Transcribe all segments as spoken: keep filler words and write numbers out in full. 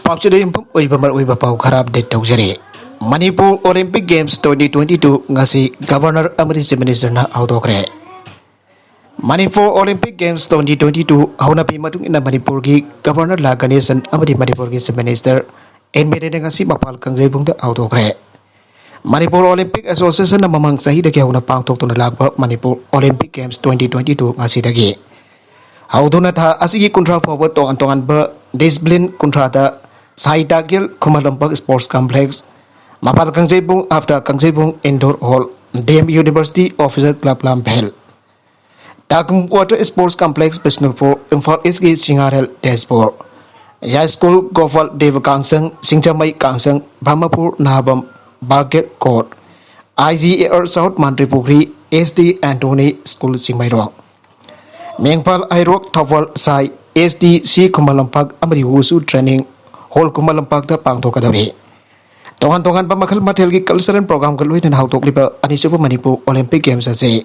ꯄꯥꯎꯆꯦꯗ ꯌꯨꯝꯐꯝ ꯑꯣꯏꯕ ꯃꯔꯨꯑꯣꯏꯕ ꯄꯥꯎ ꯈꯔ ꯑꯞꯗꯦꯠ ꯇꯧꯖꯔꯤ꯫ Manipur Olympic games twenty twenty two ꯉꯁꯤ ꯒꯕꯔꯅꯔ ꯑꯃꯗꯤ ꯆꯤꯐ ꯃꯤꯅꯤꯁꯇꯔꯅ ꯍꯧꯗꯣꯛꯈ꯭ꯔꯦ꯫ Manipur Olympic games twenty twenty two ꯍꯧꯅꯕꯤ ꯃꯇꯨꯡ ꯏꯟꯅ ꯃꯅꯤꯄꯨꯔꯒꯤ ꯒꯕꯔꯅꯔ ꯂꯥ ꯒꯅꯦꯁꯟ ꯑꯃꯗꯤ ꯃꯅꯤꯄꯨꯔꯒꯤ ꯆꯤꯐ ꯃꯤꯅꯤꯁꯇꯔ ꯑꯦꯟ ꯕꯤꯔꯦꯟꯅ ꯉꯁꯤ ꯃꯄꯥꯜ ꯀꯥꯡꯖꯩꯕꯨꯡꯗ ꯍꯧꯗꯣꯛꯈ꯭ꯔꯦ꯫ ꯃꯅꯤꯄꯨꯔ ꯑꯣꯂꯤꯝꯄꯤꯛ ꯑꯦꯁꯣꯁꯤꯌꯦꯁꯟꯅ ꯃꯃꯥꯡ ꯆꯍꯤꯗꯒꯤ ꯍꯧꯅ ꯄꯥꯡꯊꯣꯛꯇꯨꯅ ꯂꯥꯛꯄ Manipur Olympic games twenty twenty two ꯉꯁꯤꯗꯒꯤ ꯍꯧꯗꯨꯅ ꯊꯥ ꯑꯁꯤꯒꯤ ꯀꯨꯟꯊ꯭ꯔꯥ ꯐꯥꯎꯕ ꯇꯣꯉꯥꯟ ꯇꯣꯉꯥꯟꯕ ꯗꯤꯁꯤꯄ꯭ꯂꯤꯟ ꯀꯨꯟꯊ꯭ꯔꯥꯗ ꯁꯥꯏ ꯇꯥꯒꯤꯜ ꯈꯨꯃꯟ ꯂꯝꯄꯥꯛ ꯁ꯭ꯄꯣꯔꯠꯁ ꯀꯝꯄ꯭ꯂꯦꯛꯁ, ꯃꯄꯥꯜ Kangjeibung, after Kangjeibung indoor hall, D M university officer club Lamphel, ꯇꯥꯀꯨꯝ quarter sports complex Bishnupur, Imphal ꯏꯁꯀꯤ ꯁꯤꯡꯉꯥꯔꯦꯜ ꯇꯦꯖꯄꯨꯔ, ꯌꯥꯏꯁ꯭ꯀꯨꯜ ꯒꯣꯄꯥꯜ ꯗꯦꯕ ꯀꯥꯡꯁꯪ, ꯁꯤꯡꯖꯃꯩ ꯀꯥꯡꯁꯪ, ꯕ꯭ꯔꯍꯃꯄꯨꯔ ꯅꯍꯥꯕꯝ, ꯕꯥꯒꯦꯠ court, I G A R south Mantripukhri, S D Anthony school Chingmeirong, Mengphal Heirok Thoubal ꯁꯥꯏ, ꯑꯦꯁ ꯗꯤ ꯁꯤ ꯈꯨꯃꯟ ꯂꯝꯄꯥꯛ ꯑꯃꯗꯤ ꯋꯨꯁꯨ ꯇ꯭ꯔꯦꯅꯤꯡ ꯍꯣꯜ ꯈꯨꯃꯟ ꯂꯝꯄꯥꯛꯇ ꯄꯥꯡꯊꯣꯛꯀꯗꯧꯔꯤ꯫ ꯇꯣꯉꯥꯟ ꯇꯣꯉꯥꯟꯕ ꯃꯈꯜ ꯃꯊꯦꯜꯒꯤ ꯀꯜꯆꯔꯦꯜ ꯄ꯭ꯔꯣꯒ꯭ꯔꯥꯝꯒ ꯂꯣꯏꯅꯅ ꯍꯧꯗꯣꯛꯂꯤꯕ ꯑꯅꯤꯁꯨꯕ ꯃꯅꯤꯄꯨꯔ ꯑꯣꯂꯤꯝꯄꯤꯛ ꯒꯦꯝꯁ ꯑꯁꯤ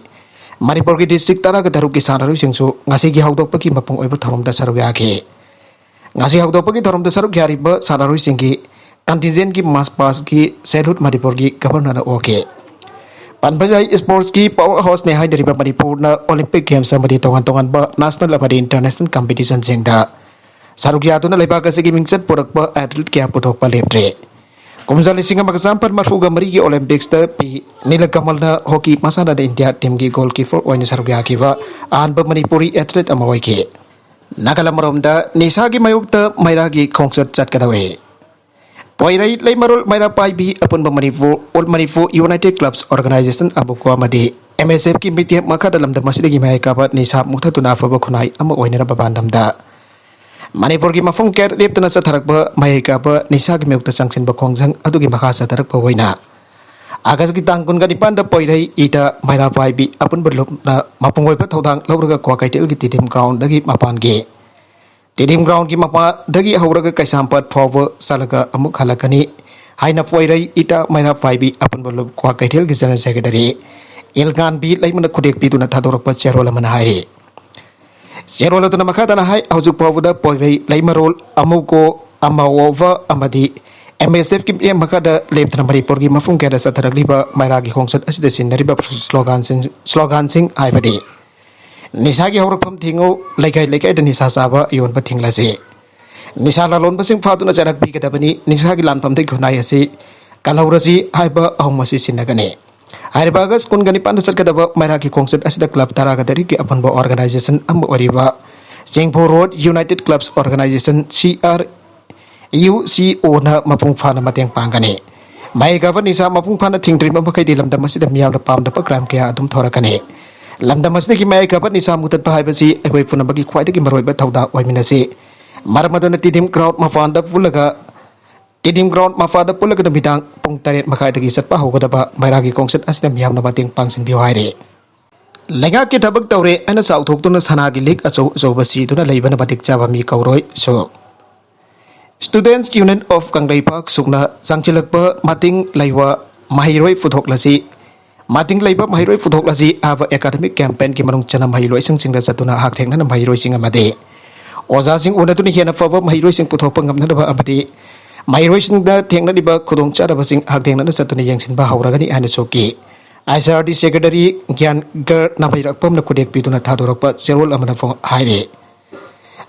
ꯃꯅꯤꯄꯨꯔꯒꯤ ꯗꯤꯁꯇ꯭ꯔꯤꯛ ꯇꯔꯥꯒ ꯇꯔꯨꯛꯀꯤ ꯁꯥꯟꯅꯔꯣꯏꯁꯤꯡꯁꯨ ꯉꯁꯤꯒꯤ ꯍꯧꯗꯣꯛꯄꯒꯤ ꯃꯄꯨꯡ ꯑꯣꯏꯕ ꯊꯧꯔꯝꯗ ꯁꯔꯨꯛ ꯌꯥꯈꯤ꯫ ꯉꯁꯤ ꯍꯧꯗꯣꯛꯄꯒꯤ ꯊꯧꯔꯝꯗ ꯁꯔꯨꯛ ꯌꯥꯔꯤꯕ ꯁꯥꯟꯅꯔꯣꯏꯁꯤꯡꯒꯤ ꯀꯟꯇꯤꯟꯖꯦꯟꯒꯤ ꯃꯥꯔꯆ ꯄꯥꯁꯀꯤ ꯁꯦꯂꯨꯠ ꯃꯅꯤꯄꯨꯔꯒꯤ ꯒꯕꯔꯅꯔꯅ ꯑꯣꯛꯈꯤ꯫ ꯄꯟꯕ ꯌꯥꯏ, ꯁ꯭ꯄꯣꯔꯠꯁꯀꯤ ꯄꯥꯋꯔ ꯍꯥꯎꯁꯅꯦ ꯍꯥꯏꯅꯔꯤꯕ ꯃꯅꯤꯄꯨꯔꯅ ꯑꯣꯂꯤꯝꯄꯤꯛ ꯒꯦꯝꯁ ꯑꯃꯗꯤ ꯇꯣꯉꯥꯟ ꯇꯣꯉꯥꯟꯕ ꯅꯦꯁꯅꯦꯜ ꯑꯃꯗꯤ ꯏꯟꯇꯔꯅꯦꯁꯅꯦꯜ ꯀꯝꯄꯤꯇꯤꯁꯟꯁꯤꯡꯗ ꯁꯔꯨꯛ ꯌꯥꯗꯨꯅ ꯂꯩꯕꯥꯛ ꯑꯁꯤꯒꯤ ꯃꯤꯡꯆꯠ ꯄꯨꯔꯛꯄ ꯑꯦꯊꯂꯤꯠ ꯀꯌꯥ ꯄꯨꯊꯣꯛꯄ ꯂꯦꯞꯇ꯭ꯔꯤ꯫ ꯀꯨꯝꯖꯥ ꯂꯤꯁꯤꯡ ꯑꯃꯒ ꯆꯥꯃꯥꯄꯟ ꯃꯔꯐꯨꯒ ꯃꯔꯤꯒꯤ ꯑꯣꯂꯤꯝꯄꯤꯛꯁꯇ ꯄꯤ ꯅꯤꯂꯀꯃꯜꯅ ꯍꯣꯀꯤ ꯃꯁꯥꯟꯅꯗ ꯏꯟꯗꯤꯌꯥ ꯇꯤꯝꯒꯤ ꯒꯣꯜꯀꯤꯄꯔ ꯑꯣꯏꯅ ꯁꯔꯨꯛ ꯌꯥꯈꯤꯕ ꯑꯍꯥꯟꯕ ꯃꯅꯤꯄꯨꯔꯤ ꯑꯦꯊꯂꯤꯠ ꯑꯃ ꯑꯣꯏꯈꯤ꯫ ꯅꯥꯒꯥꯂꯝ ꯑꯃꯔꯣꯝꯗ ꯅꯤꯁꯥꯒꯤ ꯃꯥꯌꯣꯛꯇ ꯃꯩꯔꯥꯒꯤ ꯈꯣꯡꯆꯠ ꯆꯠꯀꯗꯧꯔꯤ꯫ ꯄꯣꯏꯔꯩ, ꯂꯩꯃꯔꯣꯜ, ꯃꯩꯔꯥ ꯄꯥꯏꯕꯤ, ꯑꯄꯨꯟꯕ Manipur, all Manipur united clubs organization, ꯑꯕꯨꯀꯣ, ꯑꯃꯗꯤ ꯑꯦꯝ ꯑꯦꯁ ꯑꯦꯐꯀꯤ ꯃꯤꯠꯌꯦꯡ ꯃꯈꯥꯗ ꯂꯝꯗꯝ ꯑꯁꯤꯗꯒꯤ ꯃꯌꯥꯏ ꯀꯥꯕ ꯅꯤꯁꯥ ꯃꯨꯊꯠꯇꯨꯅ ꯑꯐꯕ ꯈꯨꯟꯅꯥꯏ ꯑꯃ ꯑꯣꯏꯅꯅꯕ ꯄꯥꯟꯗꯝꯗ ꯃꯅꯤꯄꯨꯔꯒꯤ ꯃꯐꯝ ꯀꯌꯥꯗ ꯂꯦꯞꯇꯅ ꯆꯠꯊꯔꯛꯄ ꯃꯌꯥꯏ ꯀꯥꯕ ꯅꯤꯁꯥꯒꯤ ꯃꯥꯌꯣꯛꯇ ꯆꯪꯁꯤꯟꯕ ꯈꯣꯡꯖꯪ ꯑꯗꯨꯒꯤ ꯃꯈꯥ ꯆꯠꯊꯔꯛꯄ ꯑꯣꯏꯅ ꯑꯥꯒꯁꯀꯤ ꯇꯥꯡ ꯀꯨꯟꯒ ꯅꯤꯄꯥꯟꯗ ꯄꯣꯏꯔꯩ ꯏꯇꯥ ꯃꯩꯔꯥ ꯄꯥꯏꯕꯤ ꯑꯄꯨꯟꯕ ꯂꯨꯞꯅ ꯃꯄꯨꯡ ꯑꯣꯏꯕ ꯊꯧꯗꯥꯡ ꯂꯧꯔꯒ ꯀ꯭ꯋꯥꯀꯩꯊꯦꯜꯒꯤ ꯇꯤꯗꯤꯝ ꯒ꯭ꯔꯥꯎꯟꯗꯒꯤ ꯃꯄꯥꯟꯒꯤ ꯇꯤꯗꯤꯝ ꯒ꯭ꯔꯥꯎꯟꯒꯤ ꯃꯄꯥꯗꯒꯤ ꯍꯧꯔꯒ ꯀꯩꯁꯥꯝꯄꯥꯠ ꯐꯥꯎꯕ ꯆꯠꯂꯒ ꯑꯃꯨꯛ ꯍꯜꯂꯛꯀꯅꯤ ꯍꯥꯏꯅ ꯄꯣꯏꯔꯩ ꯏꯇꯥ ꯃꯩꯔꯥ ꯄꯥꯏꯕꯤ ꯑꯄꯨꯟꯕ ꯂꯨꯞ ꯀ꯭ꯋꯥꯀꯩꯊꯦꯜꯒꯤ ꯖꯦꯅꯔꯦꯜ ꯁꯦꯀ꯭ꯔꯦꯇꯔꯤ ꯏꯜꯉꯥꯟꯕꯤ ꯂꯩꯃꯅ ꯈꯨꯗꯦꯛ ꯄꯤꯗꯨꯅ ꯊꯥꯗꯣꯔꯛꯄ ꯆꯦꯔꯣꯜ ꯑꯃꯅ ꯍꯥꯏꯔꯤ꯫ ꯆꯦꯔꯣꯜ ꯑꯗꯨꯅ ꯃꯈꯥ ꯇꯥꯅ ꯍꯥꯏ, ꯍꯧꯖꯤꯛ ꯐꯥꯎꯕꯗ ꯄꯣꯏꯔꯩ, ꯂꯩꯃꯔꯣꯜ, ꯑꯃꯨꯀꯣ, ꯑꯃ ꯑꯣꯕ ꯑꯃꯗꯤ ꯑꯦꯝ ꯑꯦꯁ ꯑꯦꯐꯀꯤ ꯃꯤꯠꯌꯦꯡ ꯃꯈꯥꯗ ꯂꯦꯞꯇꯅ ꯃꯅꯤꯄꯨꯔꯒꯤ ꯃꯐꯝ ꯀꯌꯥꯗ ꯆꯠꯊꯔꯛꯂꯤꯕ ꯃꯩꯔꯥꯒꯤ ꯈꯣꯡꯆꯠ ꯑꯁꯤꯗ ꯁꯤꯖꯤꯟꯅꯔꯤꯕ ꯁ꯭ꯂꯣꯒꯥꯟꯁꯤꯡ, ꯁ꯭ꯂꯣꯒꯥꯟꯁꯤꯡ ꯍꯥꯏꯕꯗꯤ "ꯅꯤꯁꯥꯒꯤ ꯍꯧꯔꯛꯐꯝ ꯊꯤꯡꯉꯨ", "ꯂꯩꯀꯥꯏ ꯂꯩꯀꯥꯏꯗ ꯅꯤꯁꯥ ꯆꯥꯕ ꯌꯣꯟꯕ ꯊꯤꯡꯂꯁꯤ", "ꯅꯤꯁꯥ ꯂꯂꯣꯟꯕꯁꯤꯡ ꯐꯥꯗꯨꯅ ꯆꯩꯔꯥꯛ ꯄꯤꯒꯗꯕꯅꯤ", "ꯅꯤꯁꯥꯒꯤ ꯂꯥꯟꯐꯝꯗꯒꯤ ꯈꯨꯟꯅꯥꯏ ꯑꯁꯤ ꯀꯜꯍꯧꯔꯁꯤ" ꯍꯥꯏꯕ ꯑꯍꯨꯝ ꯑꯁꯤ ꯁꯤꯖꯤꯟꯅꯒꯅꯤ꯫ ꯍꯥꯏꯔꯤꯕ ꯑꯥꯒꯁ ꯀꯨꯟꯒ ꯅꯤꯄꯥꯟꯗ ꯆꯠꯀꯗꯕ ꯃꯩꯔꯥꯒꯤ ꯈꯣꯡꯆꯠ ꯑꯁꯤꯗ ꯀ꯭ꯂꯕ ꯇꯔꯥꯒ ꯇꯔꯦꯠꯀꯤ ꯑꯄꯨꯟꯕ ꯑꯣꯔꯒꯅꯥꯏꯖꯦꯁꯟ ꯑꯃ ꯑꯣꯏꯔꯤꯕ ꯆꯦꯡꯐꯨ road united clubs organization, C R U C ꯑꯣꯅ ꯃꯄꯨꯡ ꯐꯥꯅ ꯃꯇꯦꯡ ꯄꯥꯡꯒꯅꯤ꯫ ꯃꯌꯥꯏ ꯀꯥꯕ ꯅꯤꯁꯥ ꯃꯄꯨꯡ ꯐꯥꯅ ꯊꯤꯡꯗ꯭ꯔꯤꯕ ꯃꯈꯩꯗꯤ ꯂꯝꯗꯝ ꯑꯁꯤꯗ ꯃꯤꯌꯥꯝꯅ ꯄꯥꯝꯗꯕ ꯀ꯭ꯔꯥꯏꯝ ꯀꯌꯥ ꯑꯗꯨꯝ ꯊꯣꯔꯛꯀꯅꯤ꯫ ꯂꯝꯗꯝ ꯑꯁꯤꯗꯒꯤ ꯃꯌꯥꯏ ꯀꯥꯕ ꯅꯤꯁꯥ ꯃꯨꯊꯠꯄ ꯍꯥꯏꯕꯁꯤ ꯑꯩꯈꯣꯏ ꯄꯨꯝꯅꯃꯛꯀꯤ ꯈ꯭ꯋꯥꯏꯗꯒꯤ ꯃꯔꯨꯑꯣꯏꯕ ꯊꯧꯗꯥꯡ ꯑꯣꯏꯃꯤꯟꯅꯁꯤ꯫ ꯃꯔꯝ ꯑꯗꯨꯅ ꯇꯤꯗꯤꯝ ꯒ꯭ꯔꯥꯎꯟ ꯃꯄꯥꯟꯗ ꯄꯨꯜꯂꯒ, ꯇꯤꯗꯤꯝ ꯒ꯭ꯔꯥꯎꯟ ꯃꯄꯥꯟꯗ ꯄꯨꯜꯂꯒ ꯅꯨꯃꯤꯗꯥꯡ ꯄꯨꯡ ꯇꯔꯦꯠ ꯃꯈꯥꯏꯗꯒꯤ ꯆꯠꯄ ꯍꯧꯒꯗꯕ ꯃꯩꯔꯥꯒꯤ ꯈꯣꯡꯆꯠ ꯑꯁꯤꯗ ꯃꯤꯌꯥꯝꯅ ꯃꯇꯦꯡ ꯄꯥꯡꯁꯤꯟꯕꯤꯌꯨ ꯍꯥꯏꯔꯤ꯫ ꯂꯩꯉꯥꯛꯀꯤ ꯊꯕꯛ ꯇꯧꯔꯦ ꯍꯥꯏꯅ ꯆꯥꯎꯊꯣꯛꯇꯨꯅ ꯁꯅꯥꯒꯤ ꯂꯤꯛ ꯑꯆꯧ ꯑꯆꯧꯕ ꯁꯤꯗꯨꯅ ꯂꯩꯕꯅ ꯃꯇꯤꯛ ꯆꯥꯕ ꯃꯤ ꯀꯧꯔꯣꯏ꯫ ꯁꯨ Students Union of ꯀꯪꯂꯩꯄꯥꯛ ꯁꯨꯛꯅ ꯆꯪꯁꯤꯜꯂꯛꯄ ꯃꯇꯤꯡ ꯂꯩꯕ ꯃꯍꯩꯔꯣꯏ ꯄꯨꯊꯣꯛꯂꯁꯤ, ꯃꯇꯤꯡ ꯂꯩꯕ ꯃꯍꯩꯔꯣꯏ ꯄꯨꯊꯣꯛꯂꯁꯤ ꯍꯥꯏꯕ ꯑꯦꯀꯥꯗꯃꯤꯛ ꯀꯦꯝꯄꯦꯟꯒꯤ ꯃꯅꯨꯡ ꯆꯟꯅ ꯃꯍꯩꯂꯣꯏꯁꯪꯁꯤꯡꯗ ꯆꯠꯇꯨꯅ ꯍꯛꯊꯦꯡꯅꯅ ꯃꯍꯩꯔꯣꯏꯁꯤꯡ ꯑꯃꯗꯤ ꯑꯣꯖꯥꯁꯤꯡ ꯎꯅꯗꯨꯅ ꯍꯦꯟꯅ ꯐꯕ ꯃꯍꯩꯔꯣꯏꯁꯤꯡ ꯄꯨꯊꯣꯛꯄ ꯉꯝꯅꯅꯕ ꯑꯃꯗꯤ ꯃꯍꯩꯔꯣꯏꯁꯤꯡꯗ ꯊꯦꯡꯅꯔꯤꯕ ꯈꯨꯗꯣꯡꯆꯥꯗꯕꯁꯤꯡ ꯍꯛꯊꯦꯡꯅꯅ ꯆꯠꯇꯨꯅ ꯌꯦꯡꯁꯤꯟꯕ ꯍꯧꯔꯒꯅꯤ ꯍꯥꯏꯅ ꯁꯣꯛꯈꯤ꯫ I C R D secretary ꯒ꯭ꯌꯥꯟꯒꯔ ꯅꯥꯃꯩꯔꯥꯛꯄꯝꯅ ꯈꯨꯗꯦꯛ ꯄꯤꯗꯨꯅ ꯊꯥꯗꯣꯔꯛꯄ ꯆꯦꯔꯣꯜ ꯑꯃꯅ ꯐꯣꯡ-, ꯍꯥꯏꯔꯤ꯫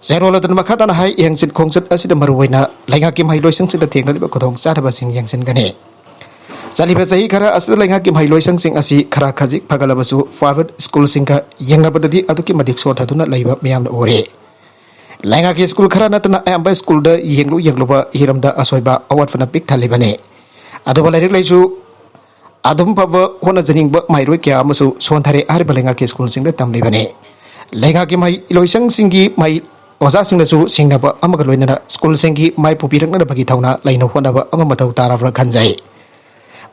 ꯆꯦꯔꯣꯜ ꯑꯗꯨꯅ ꯃꯈꯥ ꯇꯥꯅ ꯍꯥꯏ, ꯌꯦꯡꯁꯤꯟ ꯈꯣꯡꯆꯠ ꯑꯁꯤꯗ ꯃꯔꯨꯑꯣꯏꯅ ꯂꯩꯉꯥꯛꯀꯤ ꯃꯍꯩꯂꯣꯏꯁꯪꯁꯤꯗ ꯊꯦꯡꯅꯔꯤꯕ ꯈꯨꯗꯣꯡꯆꯥꯗꯕꯁꯤꯡ ꯌꯦꯡꯁꯤꯟꯒꯅꯤ꯫ ꯆꯠꯂꯤꯕ ꯆꯍꯤ ꯈꯔ ꯑꯁꯤꯗ ꯂꯩꯉꯥꯛꯀꯤ ꯃꯍꯩꯂꯣꯏꯁꯪꯁꯤꯡ ꯑꯁꯤ ꯈꯔ ꯈꯖꯤꯛ ꯐꯒꯠꯂꯕꯁꯨ private schoolꯁꯤꯡꯒ ꯌꯦꯡꯅꯕꯗꯗꯤ ꯑꯗꯨꯛꯀꯤ ꯃꯇꯤꯛ ꯁꯣꯠꯊꯗꯨꯅ ꯂꯩꯕ ꯃꯤꯌꯥꯝꯅ ꯎꯔꯦ꯫ ꯂꯩꯉꯥꯛꯀꯤ ꯁ꯭ꯀꯨꯜ ꯈꯔ ꯅꯠꯇꯅ ꯑꯌꯥꯝꯕ ꯁ꯭ꯀꯨꯜꯗ ꯌꯦꯡꯂꯨ ꯌꯦꯡꯂꯨꯕ ꯍꯤꯔꯝꯗ ꯑꯁꯣꯏꯕ ꯑꯋꯥꯠꯄꯅ ꯄꯤꯛ ꯊꯜꯂꯤꯕꯅꯤ꯫ ꯑꯗꯨꯕꯨ ꯂꯥꯏꯔꯤꯛ ꯂꯥꯏꯁꯨ ꯑꯗꯨꯝ ꯐꯕ ꯍꯣꯠꯅꯖꯅꯤꯡꯕ ꯃꯍꯩꯔꯣꯏ ꯀꯌꯥ ꯑꯃꯁꯨ ꯁꯣꯟꯊꯔꯦ ꯍꯥꯏꯔꯤꯕ ꯂꯩꯉꯥꯛꯀꯤ ꯁ꯭ꯀꯨꯜꯁꯤꯡꯗ ꯇꯝꯂꯤꯕꯅꯤ꯫ ꯂꯩꯉꯥꯛꯀꯤ ꯃꯍꯩꯂꯣꯏꯁꯪꯁꯤꯡꯒꯤ ꯃꯍꯩ ꯑꯣꯖꯥꯁꯤꯡꯅꯁꯨ ꯁꯤꯡꯅꯕ ꯑꯃꯒ ꯂꯣꯏꯅꯅ ꯁ꯭ꯀꯨꯜꯁꯤꯡꯒꯤ ꯃꯥꯏ ꯄꯨꯕꯤꯔꯛꯅꯕꯒꯤ ꯊꯧꯅꯥ ꯂꯩꯅ ꯍꯣꯠꯅꯕ ꯑꯃ ꯃꯊꯧ ꯇꯥꯔꯕ꯭ꯔꯥ ꯈꯟꯖꯩ꯫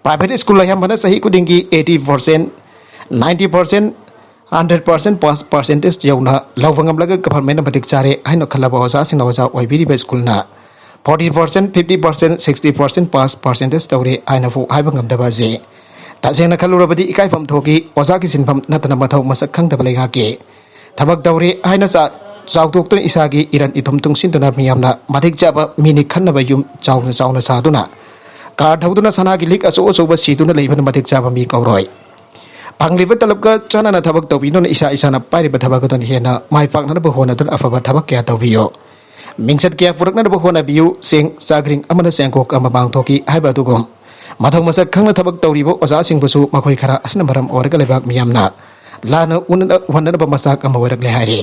Private ꯁ꯭ꯀꯨꯜ ꯑꯌꯥꯝꯕꯅ ꯆꯍꯤ ꯈꯨꯗꯤꯡꯒꯤ eighty percent, ninety percent, hundred percent pass percentage ꯌꯧꯅ ꯂꯧꯕ ꯉꯝꯂꯒ ꯒꯚꯔꯟꯃꯦꯟꯅ ꯃꯇꯤꯛ ꯆꯥꯔꯦ ꯍꯥꯏꯅ ꯈꯜꯂꯕ ꯑꯣꯖꯥꯁꯤꯡꯅ ꯑꯣꯖꯥ ꯑꯣꯏꯕꯤꯔꯤꯕ ꯁ꯭ꯀꯨꯜꯅ forty percent, fifty percent, sixty percent pass percentage ꯇꯧꯔꯦ ꯍꯥꯏꯅꯕꯨ ꯍꯥꯏꯕ ꯉꯝꯗꯕ ꯑꯁꯤ ꯇꯁꯦꯡꯅ ꯈꯜꯂꯨꯔꯕꯗꯤ ꯏꯀꯥꯏꯐꯝ ꯊꯣꯛꯏ꯫ ꯑꯣꯖꯥꯒꯤ ꯁꯤꯟꯐꯝ ꯅꯠꯇꯅ ꯃꯊꯧ ꯃꯁꯛ ꯈꯪꯗꯕ ꯂꯩꯉꯥꯛꯀꯤ ꯊꯕꯛ ꯇꯧꯔꯦ ꯍꯥꯏꯅ ꯆꯥ-, ꯆꯥꯎꯊꯣꯛꯇꯨꯅ ꯏꯁꯥꯒꯤ ꯏꯔꯟ ꯏꯊꯨꯝ ꯇꯨꯡꯁꯤꯟꯗꯨꯅ ꯃꯤꯌꯥꯝꯅ ꯃꯇꯤꯛ ꯆꯥꯕ ꯃꯤꯅꯤ ꯈꯟꯅꯕ ꯌꯨꯝ ꯆꯥꯎꯅ ꯆꯥꯎꯅ ꯁꯥꯗꯨꯅ, ꯀꯥꯔ ꯊꯧꯗꯨꯅ ꯁꯅꯥꯒꯤ ꯂꯤꯛ ꯑꯆꯧ ꯑꯆꯧꯕ ꯁꯤꯗꯨꯅ ꯂꯩꯕꯅ ꯃꯇꯤꯛ ꯆꯥꯕ ꯃꯤ ꯀꯧꯔꯣꯏ꯫ ꯐꯪꯂꯤꯕ ꯇꯂꯕꯀ ꯆꯥꯟꯅꯅ ꯊꯕꯛ ꯇꯧꯕꯤꯗꯨꯅ ꯏꯁꯥ ꯏꯁꯥꯅ ꯄꯥꯏꯔꯤꯕ ꯊꯕꯛ ꯑꯗꯨꯅ ꯍꯦꯟꯅ ꯃꯥꯏ ꯄꯥꯛꯅꯅꯕ ꯍꯣꯠꯅꯗꯨꯅ ꯑꯐꯕ ꯊꯕꯛ ꯀꯌꯥ ꯇꯧꯕꯤꯌꯨ꯫ ꯃꯤꯡꯆꯠ ꯀꯌꯥ ꯄꯨꯔꯛꯅꯅꯕ ꯍꯣꯠꯅꯕꯤꯌꯨ꯫ ꯆꯦꯡ ꯆꯥꯛꯔꯤꯡ ꯑꯃꯅ ꯆꯦꯡꯀꯣꯛ ꯑꯃ ꯄꯥꯡꯊꯣꯛꯏ ꯍꯥꯏꯕ ꯑꯗꯨꯒꯨꯝ, ꯃꯊꯧ ꯃꯁꯛ ꯈꯪꯅ ꯊꯕꯛ ꯇꯧꯔꯤꯕ ꯑꯣꯖꯥꯁꯤꯡꯕꯨꯁꯨ ꯃꯈꯣꯏ ꯈꯔ ꯑꯁꯤꯅ ꯃꯔꯝ ꯑꯣꯏꯔꯒ ꯂꯩꯕꯥꯛ ꯃꯤꯌꯥꯝꯅ ꯂꯥꯟꯅ ꯎꯅ-, ꯎꯍꯟꯅꯅꯕ ꯃꯆꯥꯛ ꯑꯃ ꯑꯣꯏꯔꯛꯂꯦ ꯍꯥꯏꯔꯤ꯫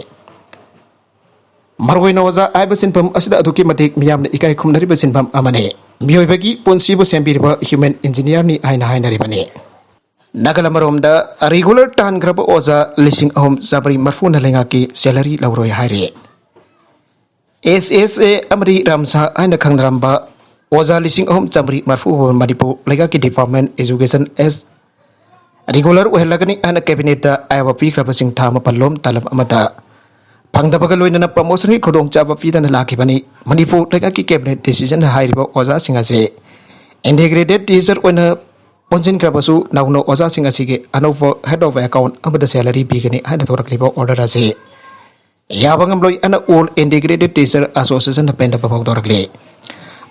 ꯃꯔꯨꯑꯣꯏꯅ ꯑꯣꯖꯥ ꯍꯥꯏꯕ ꯁꯤꯟꯐꯝ ꯑꯁꯤꯗ ꯑꯗꯨꯛꯀꯤ ꯃꯇꯤꯛ ꯃꯤꯌꯥꯝꯅ ꯏꯀꯥꯏ ꯈꯨꯝꯅꯔꯤꯕ ꯁꯤꯟꯐꯝ ꯑꯃꯅꯤ꯫ ꯃꯤꯑꯣꯏꯕꯒꯤ ꯄꯨꯟꯁꯤꯕꯨ ꯁꯦꯝꯕꯤꯔꯤꯕ human engineer ꯅꯤ ꯍꯥꯏꯅ ꯍꯥꯏꯅꯔꯤꯕꯅꯤ꯫ ꯅꯥꯒꯥꯂꯦꯟ ꯃꯔꯣꯝꯗ regular ꯇꯥꯟꯈ꯭ꯔꯕ ꯑꯣꯖꯥ ꯂꯤꯁꯤꯡ ꯑꯍꯨꯝ ꯆꯥꯃꯔꯤ ꯃꯔꯐꯨꯅ ꯂꯩꯉꯥꯛꯀꯤ salary ꯂꯧꯔꯣꯏ ꯍꯥꯏꯔꯤ꯫ ꯑꯦꯁ ꯑꯦꯁ ꯑꯦ ꯑꯃꯗꯤ ꯔꯥꯝꯁꯥ ꯍꯥꯏꯅ ꯈꯪꯅꯔꯝꯕ ꯑꯣꯖꯥ ꯂꯤꯁꯤꯡ ꯑꯍꯨꯝ ꯆꯥꯃꯔꯤ ꯃꯔꯐꯨ ꯃꯅꯤꯄꯨꯔ ꯂꯩꯉꯥꯛꯀꯤ Department Education as regular ꯑꯣꯏꯍꯜꯂꯒꯅꯤ ꯍꯥꯏꯅ cabinet ꯇ ꯑꯌꯥꯕ ꯄꯤꯈ꯭ꯔꯕꯁꯤꯡ ꯊꯥ ꯃꯥꯄꯜ ꯂꯣꯝ ꯇꯂꯕ ꯑꯃꯠꯇ ꯐꯪꯗꯕꯒ ꯂꯣꯏꯅꯅ promotion ꯒꯤ ꯈꯨꯗꯣꯡꯆꯥꯕ ꯄꯤꯗꯅ ꯂꯥꯛꯈꯤꯕꯅꯤ꯫ ꯃꯅꯤꯄꯨꯔ ꯂꯩꯉꯥꯛꯀꯤ cabinet decision ꯍꯥꯏꯔꯤꯕ ꯑꯣꯖꯥꯁꯤꯡ ꯑꯁꯤ integrated teacher ꯑꯣꯏꯅ ꯑꯣꯟꯁꯤꯟꯈ꯭ꯔꯕꯁꯨ ꯅꯧꯅ ꯑꯣꯖꯥꯁꯤꯡ ꯑꯁꯤꯒꯤ ꯑꯅꯧꯕ head of account ꯑꯃꯗ salary ꯄꯤꯒꯅꯤ ꯍꯥꯏꯅ ꯊꯣꯔꯛꯂꯤꯕ order ꯑꯁꯤ ꯌꯥꯕ ꯉꯝꯂꯣꯏ ꯍꯥꯏꯅ All Integrated Teacher Association ꯅ ꯄꯦꯟꯗꯕ ꯐꯣꯡꯗꯣꯔꯛꯂꯤ꯫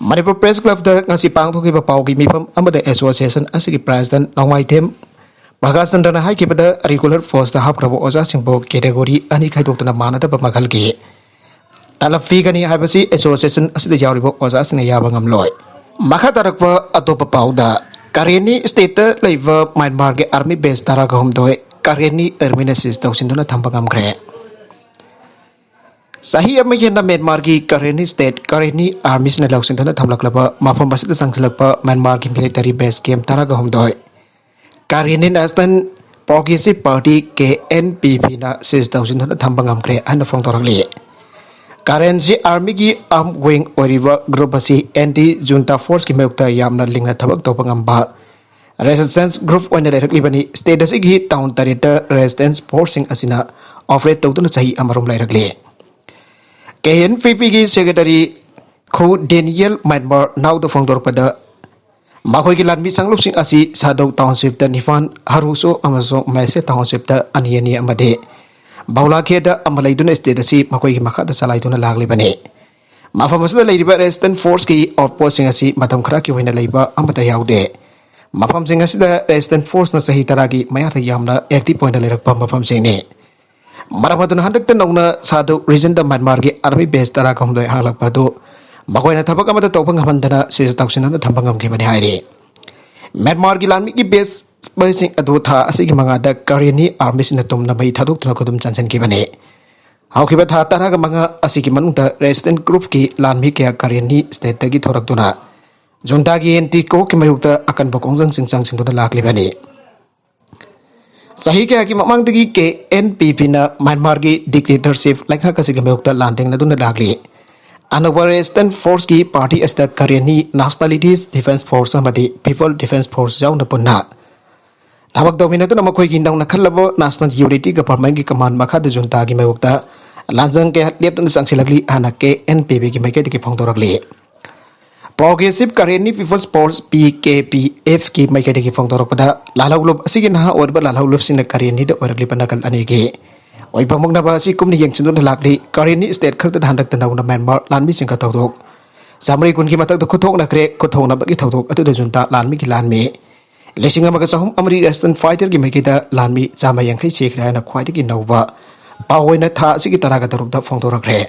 ꯃꯅꯤꯄꯨꯔ Press Club ꯇ ꯉꯁꯤ ꯄꯥꯡꯊꯣꯛꯈꯤꯕ ꯄꯥꯎꯒꯤ ꯃꯤꯐꯝ ꯑꯃꯗ association ꯑꯁꯤꯒꯤ president ꯅꯣꯡꯃꯥꯏꯊꯦꯝ ꯄ꯭ꯔꯀꯥꯁ ꯆꯟꯗ꯭ꯔꯅ ꯍꯥꯏꯈꯤꯕꯗ, regular post ꯇ ꯍꯥꯞꯈ꯭ꯔꯕ ꯑꯣꯖꯥꯁꯤꯡꯕꯨ category ꯑꯅꯤ ꯈꯥꯏꯗꯣꯛꯇꯨꯅ ꯃꯥꯟꯅꯗꯕ ꯃꯈꯜꯒꯤ ꯇꯂꯕ ꯄꯤꯒꯅꯤ ꯍꯥꯏꯕꯁꯤ association ꯑꯁꯤꯗ ꯌꯥꯎꯔꯤꯕ ꯑꯣꯖꯥꯁꯤꯡꯅ ꯌꯥꯕ ꯉꯝꯂꯣꯏ꯫ ꯃꯈꯥ ꯇꯥꯔꯛꯄ ꯑꯇꯣꯞꯄ ꯄꯥꯎꯗ, ꯀꯥꯔꯦꯟꯅꯤ state ꯇ ꯂꯩꯕ ꯃ꯭ꯌꯥꯟꯃꯥꯔꯒꯤ army base ꯇꯔꯥꯒ ꯍꯨꯝꯗꯣꯏ ꯀꯥꯔꯦꯟꯅꯤ army ꯅ seize ꯇꯧꯁꯤꯟꯗꯨꯅ ꯊꯝꯕ ꯉꯝꯈ꯭ꯔꯦ꯫ ꯆꯍꯤ ꯑꯃ ꯍꯦꯟꯅ ꯃ꯭ꯌꯥꯟꯃꯥꯔꯒꯤ ꯀꯥꯔꯦꯟꯅꯤ state ꯀꯥꯔꯦꯟꯅꯤ army ꯁꯤꯡꯅ ꯂꯧꯁꯤꯟꯗꯨꯅ ꯊꯝꯂꯛꯂꯕ ꯃꯐꯝ ꯑꯁꯤꯗ ꯆꯪꯁꯤꯜꯂꯛꯄ ꯃ꯭ꯌꯥꯟꯃꯥꯔꯒꯤ military base camp ꯇꯔꯥꯒ ꯍꯨꯝꯗꯣꯏ ꯀꯥꯔꯦꯟꯅꯤ National Progressive Party, ꯀꯦ ꯑꯦꯟ ꯄꯤ ꯄꯤ ꯅ seize ꯇꯧꯁꯤꯟꯗꯨꯅ ꯊꯝꯕ ꯉꯝꯈ꯭ꯔꯦ ꯍꯥꯏꯅ ꯐꯣꯡꯗꯣꯔꯛꯂꯤ꯫ ꯀꯥꯔꯦꯟꯁꯤ army ꯒꯤ arm wing ꯑꯣꯏꯔꯤꯕ group ꯑꯁꯤ anti junta force ꯀꯤ ꯃꯥꯌꯣꯛꯇ ꯌꯥꯝꯅ ꯂꯤꯡꯅ ꯊꯕꯛ ꯇꯧꯕ ꯉꯝꯕ resistance group ꯑꯣꯏꯅ ꯂꯩꯔꯛꯂꯤꯕꯅꯤ꯫ State ꯑꯁꯤꯒꯤ town ꯇꯔꯦꯠꯇ resistance force ꯁꯤꯡ ꯑꯁꯤꯅ operate ꯇꯧꯗꯨꯅ ꯆꯍꯤ ꯑꯃꯔꯣꯝ ꯂꯩꯔꯛꯂꯤ꯫ ꯀꯦ ꯑꯦꯟ ꯄꯤ ꯄꯤ ꯒꯤ secretary ꯈꯨ ꯗꯦꯅꯤꯌꯦꯜ ꯃ꯭ꯌꯥꯟꯃꯥꯔ Now ꯗ ꯐꯣꯡꯗꯣꯔꯛꯄꯗ, ꯃꯈꯣꯏꯒꯤ ꯂꯥꯟꯃꯤ ꯀꯥꯡꯂꯨꯞꯁꯤꯡ ꯑꯁꯤ ꯁꯥꯗꯧ township ꯇ ꯅꯤꯄꯥꯟ, ꯍꯔꯨꯁꯣ ꯑꯃꯁꯨꯡ ꯃꯦꯁꯦ township ꯇ ꯑꯅꯤ ꯑꯅꯤ ꯑꯃꯗꯤ ꯕꯧꯂꯥꯈꯦꯗ ꯑꯃ ꯂꯩꯗꯨꯅ state ꯑꯁꯤ ꯃꯈꯣꯏꯒꯤ ꯃꯈꯥꯗ ꯆꯂꯥꯏꯗꯨꯅ ꯂꯥꯛꯂꯤꯕꯅꯤ꯫ ꯃꯐꯝ ꯑꯁꯤꯗ ꯂꯩꯔꯤꯕ resistance forceꯀꯤ outpostꯁꯤꯡ ꯑꯁꯤ ꯃꯇꯝ ꯈꯔꯒꯤ ꯑꯣꯏꯅ ꯂꯩꯕ ꯑꯃꯠꯇ ꯌꯥꯎꯗꯦ꯫ ꯃꯐꯝꯁꯤꯡ ꯑꯁꯤꯗ resistance forceꯅ ꯆꯍꯤ ꯇꯔꯥꯒꯤ ꯃꯌꯥꯗ ꯌꯥꯝꯅ active ꯑꯣꯏꯅ ꯂꯩꯔꯛꯄ ꯃꯐꯝꯁꯤꯡꯅꯤ꯫ ꯃꯔꯝ ꯑꯗꯨꯅ ꯍꯟꯗꯛꯇ ꯅꯧꯅ ꯁꯥꯗꯨ regionꯗ Myanmarꯒꯤ army base ꯇꯔꯥꯒ ꯍꯨꯝꯗꯣꯏ ꯍꯥꯡꯂꯛꯄ ꯑꯗꯨ ꯃꯈꯣꯏꯅ ꯊꯕꯛ ꯑꯃꯠꯇ ꯇꯧꯕ ꯉꯝꯍꯟꯗꯅ ꯁꯤꯖ ꯇꯧꯁꯤꯟꯅꯗꯨꯅ ꯊꯝꯕ ꯉꯝꯈꯤꯕꯅꯤ ꯍꯥꯏꯔꯤ꯫ ꯃ꯭ꯌꯥꯟꯃꯥꯔꯒꯤ ꯂꯥꯟꯃꯤꯒꯤ baseꯁꯤꯡ ꯑꯗꯨ ꯊꯥ ꯑꯁꯤꯒꯤ ꯃꯉꯥꯗ ꯀꯥꯔꯦꯟꯅꯤ armyꯁꯤꯡꯅ ꯇꯨꯝꯅ ꯃꯩ ꯊꯥꯗꯣꯛꯇꯨꯅ ꯈꯨꯗꯨꯝ ꯆꯟꯁꯤꯟꯈꯤꯕꯅꯤ꯫ ꯍꯧꯈꯤꯕ ꯊꯥ ꯇꯔꯥꯒ ꯃꯉꯥ ꯑꯁꯤꯒꯤ ꯃꯅꯨꯡꯗ resistance groupꯀꯤ ꯂꯥꯟꯃꯤ ꯀꯌꯥ ꯀꯥꯔꯦꯟꯅꯤ stateꯇꯒꯤ ꯊꯣꯔꯛꯇꯨꯅ ꯖꯨꯟꯇꯥꯒꯤ ꯑꯦꯟꯇꯤ ꯀꯣꯛꯀꯤ ꯃꯥꯌꯣꯛꯇ ꯑꯀꯟꯕ ꯈꯣꯡꯖꯪꯁꯤꯡ ꯆꯪꯁꯤꯟꯗꯨꯅ ꯂꯥꯛꯂꯤꯕꯅꯤ꯫ ꯆꯍꯤ ꯀꯌꯥꯒꯤ ꯃꯃꯥꯡꯗꯒꯤ KNPPꯅ ꯃ꯭ꯌꯥꯟꯃꯥꯔꯒꯤ dictatorship ꯂꯩꯉꯥꯛ ꯑꯁꯤꯒꯤ ꯃꯥꯌꯣꯛꯇ ꯂꯥꯟꯊꯦꯡꯅꯗꯨꯅ ꯂꯥꯛꯂꯤ꯫ ꯑꯅꯧꯕ resistance forceꯀꯤ party ꯑꯁꯤꯗ ꯀꯥꯔꯦꯟꯅꯤ Nationalities Defence Force ꯑꯃꯗꯤ People Defence Force ꯌꯥꯎꯅ ꯄꯨꯟꯅ ꯊꯕꯛ ꯇꯧꯃꯤꯟꯅꯗꯨꯅ ꯃꯈꯣꯏꯒꯤ ꯅꯧꯅ ꯈꯜꯂꯕ National Unity Governmentꯀꯤ command ꯃꯈꯥꯗ ꯖꯨꯟꯇꯥꯒꯤ ꯃꯥꯌꯣꯛꯇ ꯂꯥꯟꯖꯪ ꯀꯌꯥ ꯂꯦꯞꯇꯅ ꯆꯪꯁꯤꯜꯂꯛꯂꯤ ꯍꯥꯏꯅ KNPPꯒꯤ ꯃꯥꯏꯀꯩꯗꯒꯤ ꯐꯣꯡꯗꯣꯔꯛꯂꯤ꯫ Progressive Karenni People's Force, PKPFꯀꯤ ꯃꯥꯏꯀꯩꯗꯒꯤ ꯐꯣꯡꯗꯣꯔꯛꯄꯗ, ꯂꯥꯜꯍꯧꯂꯨꯞ ꯑꯁꯤꯒꯤ ꯅꯍꯥ ꯑꯣꯏꯔꯕ ꯂꯥꯜꯍꯧꯂꯨꯞꯁꯤꯡꯅ ꯀꯥꯔꯦꯟꯅꯤꯗ ꯑꯣꯏꯔꯛꯂꯤꯕ ꯅꯥꯀꯜ ꯑꯅꯤꯒꯤ ꯑꯣꯏꯐꯝ ꯃꯨꯛꯅꯕ ꯑꯁꯤ ꯀꯨꯞꯅ ꯌꯦꯡꯁꯤꯟꯗꯨꯅ ꯂꯥꯛꯂꯤ꯫ ꯀꯥꯔꯦꯟꯅꯤ state ꯈꯛꯇꯗ ꯍꯟꯗꯛꯇ ꯅꯧꯅ ꯃ꯭ꯌꯥꯟꯃꯥꯔ ꯂꯥꯟꯃꯤꯁꯤꯡꯒ ꯊꯧꯗꯣꯛ ꯆꯥꯃꯔꯤ ꯀꯨꯟꯒꯤ ꯃꯊꯛꯇ ꯈꯨꯠꯊꯣꯛꯅꯈ꯭ꯔꯦ꯫ ꯈꯨꯠꯊꯣꯛꯅꯕꯒꯤ ꯊꯧꯗꯣꯛ ꯑꯗꯨꯗ ꯖꯨꯟꯇꯥ ꯂꯥꯟꯃꯤꯒꯤ ꯂꯥꯟꯃꯤ ꯂꯤꯁꯤꯡ ꯑꯃꯒ ꯆꯍꯨꯝ ꯑꯃꯗꯤ resistance fighterꯒꯤ ꯃꯥꯏꯀꯩꯗ ꯂꯥꯟꯃꯤ ꯆꯥꯝꯃ ꯌꯥꯡꯈꯩ ꯁꯤꯈ꯭ꯔꯦ ꯍꯥꯏꯅ ꯈ꯭ꯋꯥꯏꯗꯒꯤ ꯅꯧꯕ ꯄꯥꯎ ꯑꯣꯏꯅ ꯊꯥ ꯑꯁꯤꯒꯤ ꯇꯔꯥꯒ ꯇꯔꯨꯛꯇ ꯐꯣꯡꯗꯣꯔꯛꯈ꯭ꯔꯦ꯫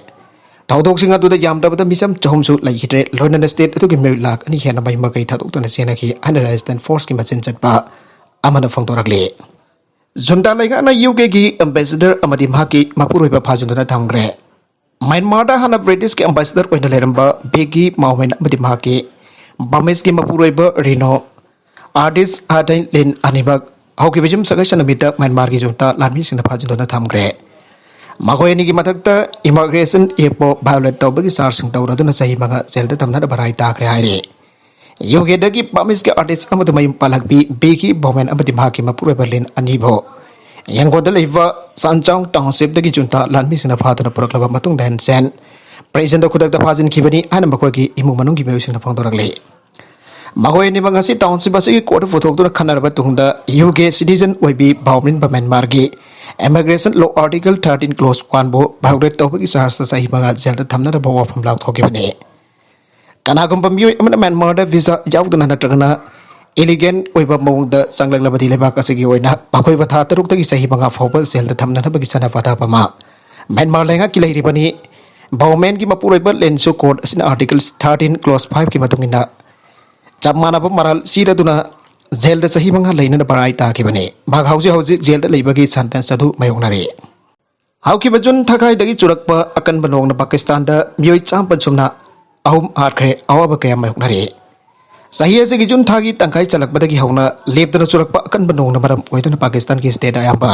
ꯊꯧꯗꯣꯛꯁꯤꯡ ꯑꯗꯨꯗ ꯌꯥꯝꯗ꯭ꯔꯕꯗ ꯃꯤꯆꯝ ꯆꯍꯨꯝꯁꯨ ꯂꯩꯈꯤꯗ꯭ꯔꯦ꯫ ꯂꯣꯏꯅꯅ state ꯑꯗꯨꯒꯤ ꯃꯤꯑꯣꯏ ꯂꯥꯈ ꯑꯅꯤ ꯍꯦꯟꯅ ꯃꯍꯩ ꯃꯀꯩ ꯊꯥꯗꯣꯛꯇꯨꯅ ꯆꯦꯟꯅꯈꯤ ꯍꯥꯏꯅ resistance forceꯀꯤ ꯃꯆꯤꯟ ꯆꯠꯄ ꯑꯃꯅ ꯐꯣꯡꯗꯣꯔꯛꯂꯤ꯫ ꯖꯨꯟꯇꯥ ꯂꯩꯉꯥꯛꯅ UKꯒꯤ ambassador ꯑꯃꯗꯤ ꯃꯍꯥꯛꯀꯤ ꯃꯄꯨꯔꯣꯏꯕ ꯐꯥꯖꯤꯟꯗꯨꯅ ꯊꯝꯈ꯭ꯔꯦ꯫ ꯃ꯭ꯌꯥꯟꯃꯥꯔꯗ ꯍꯥꯟꯅ British ambassador ꯑꯣꯏꯅ ꯂꯩꯔꯝꯕ ꯕꯦꯒꯤ ꯃꯥꯎꯃꯦꯟ ꯑꯃꯗꯤ ꯃꯍꯥꯛꯀꯤ Burmeseꯀꯤ ꯃꯄꯨꯔꯣꯏꯕ ꯔꯤꯅꯣ ꯑꯥꯔꯇꯤꯁ ꯑꯥꯗꯩ ꯂꯤꯟ ꯑꯅꯤꯃꯛ ꯍꯧꯈꯤꯕ ꯌꯨꯝꯁꯀꯩꯁ ꯅꯨꯃꯤꯠꯇ ꯃ꯭ꯌꯥꯟꯃꯥꯔꯒꯤ ꯖꯨꯟꯇꯥ ꯂꯥꯟꯃꯤꯁꯤꯡꯅ ꯐꯥꯖꯤꯟꯗꯨꯅ ꯊꯝꯈ꯭ꯔꯦ꯫ ꯃꯈꯣꯏ ꯑꯅꯤꯒꯤ ꯃꯊꯛꯇ immigration actꯄꯨ violate ꯇꯧꯕꯒꯤ chargeꯁꯤꯡ ꯇꯧꯔꯗꯨꯅ ꯆꯍꯤ ꯃꯉꯥ ꯖꯦꯜꯗ ꯊꯝꯅꯅꯕ ꯔꯥꯏ ꯇꯥꯈ꯭ꯔꯦ ꯍꯥꯏꯔꯤ꯫ UKꯗꯒꯤ Burmeseꯀꯤ artist ꯑꯃꯗꯤ ꯃꯌꯨꯝ ꯄꯥꯜꯂꯛꯄꯤ ꯕꯦꯒꯤ ꯕꯣꯃꯦꯟ ꯑꯃꯗꯤ ꯃꯍꯥꯛꯀꯤ ꯃꯄꯨꯔꯣꯏꯕ ꯂꯤꯟ ꯑꯅꯤꯕꯨ ꯌꯥꯡꯒꯣꯟꯗ ꯂꯩꯕ ꯁꯥꯟꯆꯥꯎ townshipꯇꯒꯤ ꯖꯨꯟꯇꯥ ꯂꯥꯟꯃꯤꯁꯤꯡꯅ ꯐꯥꯗꯨꯅ ꯄꯨꯔꯛꯂꯕ ꯃꯇꯨꯡꯗ ꯍꯦꯟꯁꯦꯟ prisonꯗ ꯈꯨꯗꯛꯇ ꯐꯥꯖꯤꯟꯈꯤꯕꯅꯤ ꯍꯥꯏꯅ ꯃꯈꯣꯏꯒꯤ ꯏꯃꯨꯡ ꯃꯅꯨꯡꯒꯤ ꯃꯤꯑꯣꯏꯁꯤꯡꯅ ꯐꯣꯡꯗꯣꯔꯛꯂꯤ꯫ ꯃꯈꯣꯏ ꯑꯅꯤꯃꯛ ꯉꯁꯤ township ꯑꯁꯤꯒꯤ courtꯇ ꯄꯨꯊꯣꯛꯇꯨꯅ ꯈꯟꯅꯔꯕ ꯇꯨꯡꯗ ꯌꯨ ꯀꯦ citizen ꯑꯣꯏꯕꯤ ꯚꯥꯎꯃꯤꯟꯕ ꯃ꯭ꯌꯥꯟꯃꯥꯔꯒꯤ immigration law article thirteen clause one ꯕꯨ violate ꯇꯧꯕꯒꯤ chargeꯇ ꯆꯍꯤ ꯃꯉꯥ ꯖꯦꯜꯗ ꯊꯝꯅꯅꯕ ꯋꯥꯐꯝ ꯂꯥꯎꯊꯣꯛꯈꯤꯕꯅꯤ꯫ ꯀꯅꯥꯒꯨꯝꯕ ꯃꯤꯑꯣꯏ ꯑꯃꯅ ꯃ꯭ꯌꯥꯟꯃꯥꯔꯗ visa ꯌꯥꯎꯗꯅ ꯅꯠꯇ꯭ꯔꯒꯅ illegal ꯑꯣꯏꯕ ꯃꯑꯣꯡꯗ ꯆꯪꯂꯛꯂꯕꯗꯤ ꯂꯩꯕꯥꯛ ꯑꯁꯤꯒꯤ ꯑꯣꯏꯅ ꯃꯈꯣꯏꯕꯨ ꯊꯥ ꯇꯔꯨꯛꯇꯒꯤ ꯆꯍꯤ ꯃꯉꯥ ꯐꯥꯎꯕ ꯖꯦꯜꯗ ꯊꯝꯅꯅꯕꯒꯤ ꯆꯠꯅ ꯄꯊꯥꯞ ꯑꯃ ꯃ꯭ꯌꯥꯟꯃꯥꯔ ꯂꯩꯉꯥꯛꯀꯤ ꯂꯩꯔꯤꯕꯅꯤ꯫ ꯚꯥꯎꯃꯦꯟꯒꯤ ꯃꯄꯨꯔꯣꯏꯕ ꯂꯦꯟꯁꯨ court ꯑꯁꯤꯅ article thirteen clause five ꯀꯤ ꯃꯇꯨꯡ ꯏꯟꯅ ꯆꯞ ꯃꯥꯟꯅꯕ ꯃꯔꯥꯜ ꯁꯤꯔꯗꯨꯅ ꯖꯦꯜꯗ ꯆꯍꯤ ꯃꯉꯥ ꯂꯩꯅꯅꯕ ꯔꯥꯏ ꯇꯥꯈꯤꯕꯅꯤ꯫ ꯃꯍꯥꯛ ꯍꯧꯖꯤꯛ ꯍꯧꯖꯤꯛ ꯖꯦꯜꯗ ꯂꯩꯕꯒꯤ sentence ꯑꯗꯨ ꯃꯥꯌꯣꯛꯅꯔꯤ꯫ ꯍꯧꯈꯤꯕ ꯖꯨꯟ ꯊꯥꯈꯥꯏꯗꯒꯤ ꯆꯨꯔꯛꯄ ꯑꯀꯟꯕ ꯅꯣꯡꯅ ꯄꯥꯀꯤꯁꯇꯥꯟꯗ ꯃꯤꯑꯣꯏ ꯆꯥꯝꯃ ꯁꯨꯝꯅ ꯑꯍꯨꯝ ꯍꯥꯠꯈ꯭ꯔꯦ, ꯑꯋꯥꯕ ꯀꯌꯥ ꯃꯥꯌꯣꯛꯅꯔꯤ꯫ ꯆꯍꯤ ꯑꯁꯤꯒꯤ ꯖꯨꯟ ꯊꯥꯒꯤ ꯇꯪꯈꯥꯏ ꯆꯜꯂꯛꯄꯗꯒꯤ ꯍꯧꯅ ꯂꯦꯞꯇꯅ ꯆꯨꯔꯛꯄ ꯑꯀꯟꯕ ꯅꯣꯡꯅ ꯃꯔꯝ ꯑꯣꯏꯗꯨꯅ ꯄꯥꯀꯤꯁꯇꯥꯟꯒꯤ state ꯑꯌꯥꯝꯕ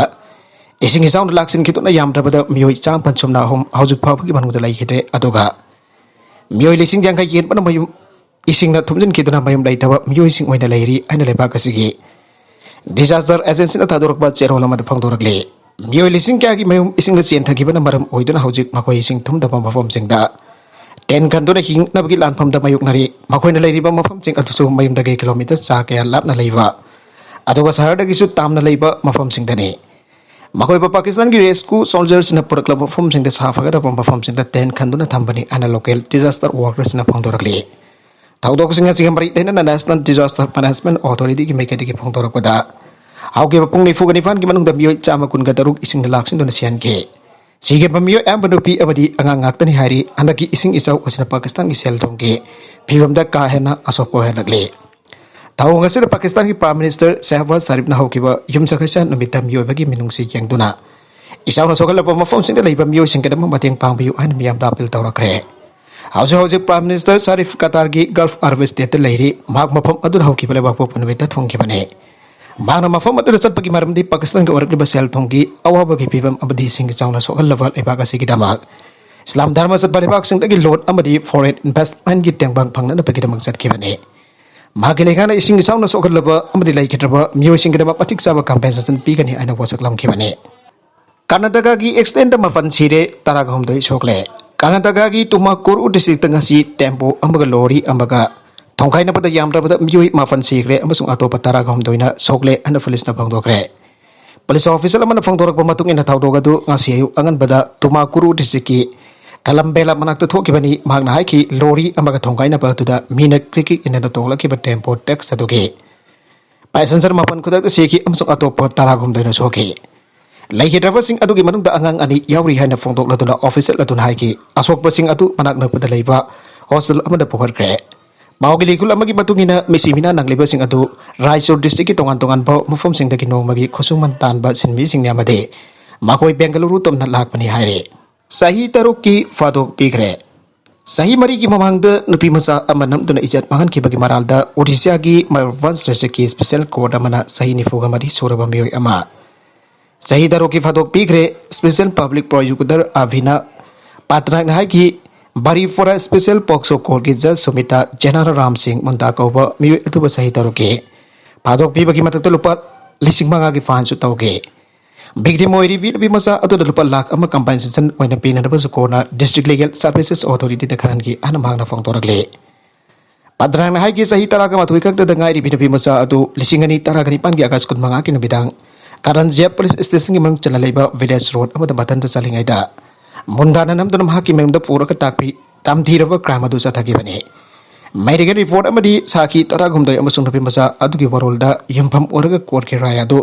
ꯏꯁꯤꯡ ꯏꯆꯥꯎꯅ ꯂꯥꯛꯁꯤꯟꯈꯤꯗꯨꯅ ꯌꯥꯝꯗ꯭ꯔꯕꯗ ꯃꯤꯑꯣꯏ ꯆꯥꯝꯃ ꯁꯨꯝꯅ ꯑꯍꯨꯝ ꯍꯧꯖꯤꯛ ꯐꯥꯎꯕꯒꯤ ꯃꯅꯨꯡꯗ ꯂꯩꯈꯤꯗ꯭ꯔꯦ꯫ ꯑꯗꯨꯒ ꯃꯤꯑꯣꯏ ꯂꯤꯁꯤꯡ ꯌꯥꯡꯈꯩ ꯍꯦꯟꯕꯅ ꯃꯌꯨꯝ ꯏꯁꯤꯡꯅ ꯊꯨꯝꯖꯤꯟꯈꯤꯗꯨꯅ ꯃꯌꯨꯝ ꯂꯩꯇꯕ ꯃꯤꯑꯣꯏꯁꯤꯡ ꯑꯣꯏꯅ ꯂꯩꯔꯤ ꯍꯥꯏꯅ ꯂꯩꯕꯥꯛ ꯑꯁꯤꯒꯤ disaster agencyꯅ ꯊꯥꯗꯣꯔꯛꯄ ꯆꯦꯔꯣꯜ ꯑꯃꯗ ꯐꯣꯡꯗꯣꯔꯛꯂꯤ꯫ ꯃꯤꯑꯣꯏ ꯂꯤꯁꯤꯡ ꯀꯌꯥꯒꯤ ꯃꯌꯨꯝ ꯏꯁꯤꯡꯅ ꯆꯦꯟꯊꯈꯤꯕꯅ ꯃꯔꯝ ꯑꯣꯏꯗꯨꯅ ꯍꯧꯖꯤꯛ ꯃꯈꯣꯏ ꯏꯁꯤꯡ ꯊꯨꯝꯗꯕ ꯃꯐꯝꯁꯤꯡꯗ tent ꯈꯟꯗꯨꯅ ꯍꯤꯡꯅꯕꯒꯤ ꯂꯥꯟꯐꯝꯗ ꯃꯥꯌꯣꯛꯅꯔꯤ꯫ ꯃꯈꯣꯏꯅ ꯂꯩꯔꯤꯕ ꯃꯐꯝꯁꯤꯡ ꯑꯗꯨꯁꯨ ꯃꯌꯨꯝꯗꯒꯤ kilometre ꯆꯥ ꯀꯌꯥ ꯂꯥꯞꯅ ꯂꯩꯕ, ꯑꯗꯨꯒ ꯁꯍꯔꯗꯒꯤꯁꯨ ꯇꯥꯝꯅ ꯂꯩꯕ ꯃꯐꯝꯁꯤꯡꯗꯅꯤ꯫ ꯃꯈꯣꯏꯕꯨ ꯄꯥꯀꯤꯁꯇꯥꯟꯒꯤ rescue soldierꯁꯤꯡꯅ ꯄꯨꯔꯛꯂꯕ ꯃꯐꯝꯁꯤꯡꯗ ꯁꯥꯐꯒꯗꯕ ꯃꯐꯝꯁꯤꯡꯗ tent ꯈꯟꯗꯨꯅ ꯊꯝꯕꯅꯤ ꯍꯥꯏꯅ local disaster workersꯅ ꯐꯣꯡꯗꯣꯔꯛꯂꯤ꯫ ꯊꯧꯗꯣꯛꯁꯤꯡ ꯑꯁꯤꯒ ꯃꯔꯤ ꯂꯩꯅꯅ National Disaster Management Authorityꯒꯤ ꯃꯥꯏꯀꯩꯗꯒꯤ ꯐꯣꯡꯗꯣꯔꯛꯄꯗ, ꯍꯧꯈꯤꯕ ꯄꯨꯡ ꯅꯤꯐꯨꯒ ꯅꯤꯄꯥꯟꯒꯤ ꯃꯅꯨꯡꯗ ꯃꯤꯑꯣꯏ ꯆꯥꯝꯃ ꯀꯨꯟꯒ ꯇꯔꯨꯛ ꯏꯁꯤꯡꯅ ꯂꯥꯛꯁꯤꯟꯗꯨꯅ ꯁꯤꯍꯟꯈꯤ꯫ ꯁꯤꯈꯤꯕ ꯃꯤꯑꯣꯏ ꯑꯌꯥꯝꯕ ꯅꯨꯄꯤ ꯑꯃꯗꯤ ꯑꯉꯥꯡ ꯉꯥꯛꯇꯅꯤ ꯍꯥꯏꯔꯤ꯫ ꯍꯟꯗꯛꯀꯤ ꯏꯁꯤꯡ ꯏꯆꯥꯎ ꯑꯁꯤꯅ ꯄꯥꯀꯤꯁꯇꯥꯟꯒꯤ ꯁꯦꯜ ꯊꯨꯝꯒꯤ ꯐꯤꯕꯝꯗ ꯀꯥ ꯍꯦꯟꯅ ꯑꯁꯣꯛꯄ ꯑꯣꯏꯍꯜꯂꯛꯂꯤ꯫ ꯊꯧꯑꯣꯡ ꯑꯁꯤꯗ ꯄꯥꯀꯤꯁꯇꯥꯟꯒꯤ Prime Minister ꯁꯦꯍꯕꯥꯖ ꯁꯔꯤꯐꯅ ꯍꯧꯈꯤꯕ ꯌꯨꯝꯁꯀꯩꯁ ꯅꯨꯃꯤꯠꯇ ꯃꯤꯑꯣꯏꯕꯒꯤ ꯃꯤꯅꯨꯡꯁꯤ ꯌꯦꯡꯗꯨꯅ ꯏꯆꯥꯎꯅ ꯁꯣꯛꯍꯜꯂꯕ ꯃꯐꯝꯁꯤꯡꯗ ꯂꯩꯕ ꯃꯤꯑꯣꯏꯁꯤꯡꯒꯤꯗꯃꯛ ꯃꯇꯦꯡ ꯄꯥꯡꯕꯤꯌꯨ ꯍꯥꯏꯅ ꯃꯤꯌꯥꯝꯗ appeal ꯇꯧꯔꯛꯈ꯭ꯔꯦ꯫ ꯍꯧꯖꯤꯛ ꯍꯧꯖꯤꯛ Prime Minister Sharif ꯀꯇꯥꯔꯒꯤ Gulf Arab stateꯇ ꯂꯩꯔꯤ꯫ ꯃꯍꯥꯛ ꯃꯐꯝ ꯑꯗꯨꯗ ꯍꯧꯈꯤꯕ ꯂꯩꯕꯥꯛꯄꯣꯛꯄ ꯅꯨꯃꯤꯠꯇ ꯊꯨꯡꯈꯤꯕꯅꯤ꯫ ꯃꯍꯥꯛꯅ ꯃꯐꯝ ꯑꯗꯨꯗ ꯆꯠꯄꯒꯤ ꯃꯔꯝꯗꯤ ꯄꯥꯀꯤꯁꯇꯥꯟꯒꯤ ꯑꯣꯏꯔꯛꯂꯤꯕ ꯁꯦꯜ ꯊꯨꯝꯒꯤ ꯑꯋꯥꯕꯒꯤ ꯐꯤꯕꯝ ꯑꯃꯗꯤ ꯏꯁꯤꯡ ꯏꯆꯥꯎꯅ ꯁꯣꯛꯍꯜꯂꯕ ꯂꯩꯕꯥꯛ ꯑꯁꯤꯒꯤꯗꯃꯛ ꯏꯁꯂꯥꯝ ꯙꯔꯃ ꯆꯠꯄ ꯂꯩꯕꯥꯛꯁꯤꯡꯗꯒꯤ loan ꯑꯃꯗꯤ foreign investmentꯀꯤ ꯇꯦꯡꯕꯥꯡ ꯐꯪꯅꯅꯕꯒꯤꯗꯃꯛ ꯆꯠꯈꯤꯕꯅꯤ꯫ ꯃꯍꯥꯛꯀꯤ ꯂꯩꯉꯥꯛꯅ ꯏꯁꯤꯡ ꯏꯆꯥꯎꯅ ꯁꯣꯛꯍꯜꯂꯕ ꯑꯃꯗꯤ ꯂꯩꯈꯤꯗ꯭ꯔꯕ ꯃꯤꯑꯣꯏꯁꯤꯡꯒꯤꯗꯃꯛ ꯃꯇꯤꯛ ꯆꯥꯕ compensation ꯄꯤꯒꯅꯤ ꯍꯥꯏꯅ ꯋꯥꯁꯛꯂꯝꯈꯤꯕꯅꯤ꯫ ꯀꯔꯅꯥꯇꯀꯥꯒꯤ accidentꯇ ꯃꯥꯄꯟ ꯁꯤꯔꯦ, ꯇꯔꯥꯒ ꯍꯨꯝꯗꯣꯏ ꯁꯣꯛꯂꯦ꯫ ꯀꯔꯅꯥꯇꯀꯥꯒꯤ ꯇꯨꯃꯀꯨꯔꯨ districtꯇ ꯉꯁꯤ tempo ꯑꯃꯒ lorry ꯑꯃꯒ ꯊꯣꯡꯈꯥꯏꯅꯕꯗ ꯌꯥꯝꯗ꯭ꯔꯕꯗ ꯃꯤꯑꯣꯏ ꯃꯥꯄꯟ ꯁꯤꯈ꯭ꯔꯦ ꯑꯃꯁꯨꯡ ꯑꯇꯣꯞꯄ ꯇꯔꯥꯒ ꯍꯨꯝꯗꯣꯏꯅ ꯁꯣꯛꯂꯦ ꯍꯥꯏꯅ ꯄꯨꯂꯤꯁꯅ ꯐꯣꯡꯗꯣꯛꯈ꯭ꯔꯦ꯫ ꯄꯨꯂꯤꯁ ꯑꯣꯐꯤꯁꯤꯌꯦꯜ ꯑꯃꯅ ꯐꯣꯡꯗꯣꯔꯛꯄ ꯃꯇꯨꯡ ꯏꯟꯅ, ꯊꯧꯗꯣꯛ ꯑꯗꯨ ꯉꯁꯤ ꯑꯌꯨꯛ ꯑꯉꯟꯕꯗ ꯇꯨꯃꯥꯀꯨꯔꯨ ꯗꯤꯁꯇ꯭ꯔꯤꯛꯀꯤ ꯀꯂꯝꯕꯦꯂꯥ ꯃꯅꯥꯛꯇ ꯊꯣꯛꯈꯤꯕꯅꯤ꯫ ꯃꯍꯥꯛꯅ ꯍꯥꯏꯈꯤ, ꯂꯣꯔꯤ ꯑꯃꯒ ꯊꯣꯡꯒꯥꯏꯅꯕ ꯑꯗꯨꯗ ꯃꯤꯅ ꯀ꯭ꯔꯤꯛ ꯀ꯭ꯔꯤꯛ ꯏꯟꯅꯗꯨꯅ ꯇꯣꯡꯂꯛꯈꯤꯕ ꯇꯦꯝꯄꯣ ꯇ꯭ꯔꯛꯁ ꯑꯗꯨꯒꯤ ꯄꯦꯁꯦꯟꯖꯔ ꯃꯥꯄꯟ ꯈꯨꯗꯛꯇ ꯁꯤꯈꯤ ꯑꯃꯁꯨꯡ ꯑꯇꯣꯞꯄ ꯇꯔꯥꯍꯨꯝꯗꯣꯏꯅ ꯁꯣꯛꯈꯤ꯫ ꯂꯩꯈꯤꯗ꯭ꯔꯕꯁꯤꯡ ꯑꯗꯨꯒꯤ ꯃꯅꯨꯡꯗ ꯑꯉꯥꯡ ꯑꯅꯤ ꯌꯥꯎꯔꯤ ꯍꯥꯏꯅ ꯐꯣꯡꯗꯣꯛꯂꯗꯨꯅ, ꯑꯣꯐꯤꯁꯤꯌꯦꯜ ꯑꯗꯨꯅ ꯍꯥꯏꯈꯤ, ꯑꯁꯣꯛꯄꯁꯤꯡ ꯑꯗꯨ ꯃꯅꯥꯛ ꯅꯛꯄꯗ ꯂꯩꯕ ꯍꯣꯁꯇꯦꯜ ꯑꯃꯗ ꯄꯨꯈꯠꯈ꯭ꯔꯦ꯫ ꯄꯥꯎꯒꯤ ꯂꯤꯈꯨꯜ ꯑꯃꯒꯤ ꯃꯇꯨꯡ ꯏꯟꯅ, ꯃꯤꯁꯤ ꯃꯤꯅꯥ ꯅꯪꯂꯤꯕꯁꯤꯡ ꯑꯗꯨ ꯔꯥꯏꯆꯨꯔ ꯗꯤꯁꯇ꯭ꯔꯤꯛꯀꯤ ꯇꯣꯉꯥꯟ ꯇꯣꯉꯥꯟꯕ ꯃꯐꯝꯁꯤꯡꯗꯒꯤ ꯅꯣꯡꯃꯒꯤ ꯈꯨꯠꯁꯨꯃꯟ ꯇꯥꯟꯕ ꯁꯤꯟꯃꯤꯁꯤꯡꯅꯤ ꯑꯃꯗꯤ ꯃꯈꯣꯏ ꯕꯦꯡꯒꯂꯨꯔꯨ ꯇꯝꯅ ꯂꯥꯛꯄꯅꯤ ꯍꯥꯏꯔꯤ꯫ ꯆꯍꯤ ꯇꯔꯨꯛꯀꯤ ꯐꯥꯗꯣꯛ ꯄꯤꯈ꯭ꯔꯦ꯫ ꯆꯍꯤ ꯃꯔꯤꯒꯤ ꯃꯃꯥꯡꯗ ꯅꯨꯄꯤ ꯃꯆꯥ ꯑꯃ ꯅꯝꯗꯨꯅ ꯏꯖꯠ ꯃꯥꯡꯍꯟꯈꯤꯕꯒꯤ ꯃꯔꯥꯜꯗ ꯑꯣꯗꯤꯁꯥꯒꯤ ꯃꯌꯨꯔꯚꯟꯖ ꯗꯤꯁꯇ꯭ꯔꯤꯛꯀꯤ ꯁ꯭ꯄꯦꯁꯤꯌꯦꯜ ꯀꯣꯔꯠ ꯑꯃꯅ ꯆꯍꯤ ꯅꯤꯐꯨꯒ ꯃꯔꯤ ꯁꯨꯔꯕ ꯃꯤꯑꯣꯏ ꯑꯃ ꯆꯍꯤ ꯇꯔꯨꯛꯀꯤ ꯐꯥꯗꯣꯛ ꯄꯤꯈ꯭ꯔꯦ꯫ ꯁ꯭ꯄꯦꯁꯤꯌꯦꯜ ꯄꯕ꯭ꯂꯤꯛ ꯄ꯭ꯔꯣꯁꯤꯀ꯭ꯌꯨꯇꯔ ꯑꯚꯤꯅ ꯄꯥꯇ꯭ꯔꯅꯥꯛꯅ ꯍꯥꯏꯈꯤ, ꯕꯥꯔꯤꯄꯨꯔꯥ ꯁ꯭ꯄꯦꯁꯤꯌꯦꯜ ꯄꯣꯛꯁꯣ ꯀꯣꯔꯠꯀꯤ ꯖꯖ ꯁꯨꯃꯤꯇꯥ ꯖꯦꯅꯥꯔꯥ ꯔꯥꯝ ꯁꯤꯡ ꯃꯨꯟꯗꯥ ꯀꯧꯕ ꯃꯤꯑꯣꯏ ꯑꯗꯨꯕꯨ ꯆꯍꯤ ꯇꯔꯨꯛꯀꯤ ꯐꯥꯗꯣꯛ ꯄꯤꯕꯒꯤ ꯃꯊꯛꯇ ꯂꯨꯄꯥ ꯂꯤꯁꯤꯡ ꯃꯉꯥꯒꯤ ꯐꯥꯏꯟꯁꯨ ꯇꯧꯈꯤ꯫ ꯚꯤꯛꯇꯤꯝ ꯑꯣꯏꯔꯤꯕꯤ ꯅꯨꯄꯤ ꯃꯆꯥ ꯑꯗꯨꯗ ꯂꯨꯄꯥ ꯂꯥꯈ ꯑꯃ ꯀꯝꯄꯦꯟꯁꯦꯁꯟ ꯑꯣꯏꯅ ꯄꯤꯅꯅꯕꯁꯨ ꯀꯣꯔꯠꯅ ꯗꯤꯁꯇ꯭ꯔꯤꯛ ꯂꯤꯒꯦꯜ ꯁꯔꯚꯤꯁꯦꯁ ꯑꯣꯊꯣꯔꯤꯇꯤꯗ ꯈꯪꯍꯟꯈꯤ ꯍꯥꯏꯅ ꯃꯍꯥꯛꯅ ꯐꯣꯡꯗꯣꯔꯛꯂꯤ꯫ ꯄꯥꯇ꯭ꯔꯅꯥꯛꯅ ꯍꯥꯏꯈꯤ, ꯆꯍꯤ ꯇꯔꯥꯒ ꯃꯥꯊꯣꯏ ꯈꯛꯇꯗ ꯉꯥꯏꯔꯤꯕꯤ ꯅꯨꯄꯤ ꯃꯆꯥ ꯑꯗꯨ ꯂꯤꯁꯤꯡ ꯑꯅꯤ ꯇꯔꯥꯒ ꯅꯤꯄꯥꯟꯒꯤ ꯑꯥꯒꯁ ꯀꯨꯟꯃꯉꯥꯒꯤ ꯅꯨꯃꯤꯗꯥꯡ ꯀꯔꯟꯖꯦꯞ ꯄꯨꯂꯤꯁ ꯁ꯭ꯇꯦꯁꯟꯒꯤ ꯃꯅꯨꯡ ꯆꯟꯅ ꯂꯩꯕ ꯚꯤꯂꯦꯖ ꯔꯣꯗ ꯑꯃꯗ ꯃꯊꯟꯇ ꯆꯠꯂꯤꯉꯩꯗ ꯃꯨꯟꯗꯥꯅ ꯅꯝꯗꯨꯅ ꯃꯍꯥꯛꯀꯤ ꯃꯌꯨꯝꯗ ꯄꯨꯔꯒ ꯇꯥꯛꯄꯤ ꯇꯝꯊꯤꯔꯕ ꯀ꯭ꯔꯥꯏꯝ ꯑꯗꯨ ꯆꯠꯊꯈꯤꯕꯅꯤ꯫ ꯃꯦꯗꯤꯀꯦꯜ ꯔꯤꯄꯣꯔꯠ ꯑꯃꯗꯤ ꯁꯥꯈꯤ ꯇꯔꯥꯍꯨꯝꯗꯣꯏ ꯑꯃꯁꯨꯡ ꯅꯨꯄꯤ ꯃꯆꯥ ꯑꯗꯨꯒꯤ ꯋꯥꯔꯣꯜꯗ ꯌꯨꯝꯐꯝ ꯑꯣꯏꯔꯒ ꯀꯣꯔꯠꯀꯤ ꯔꯥꯏ ꯑꯗꯨ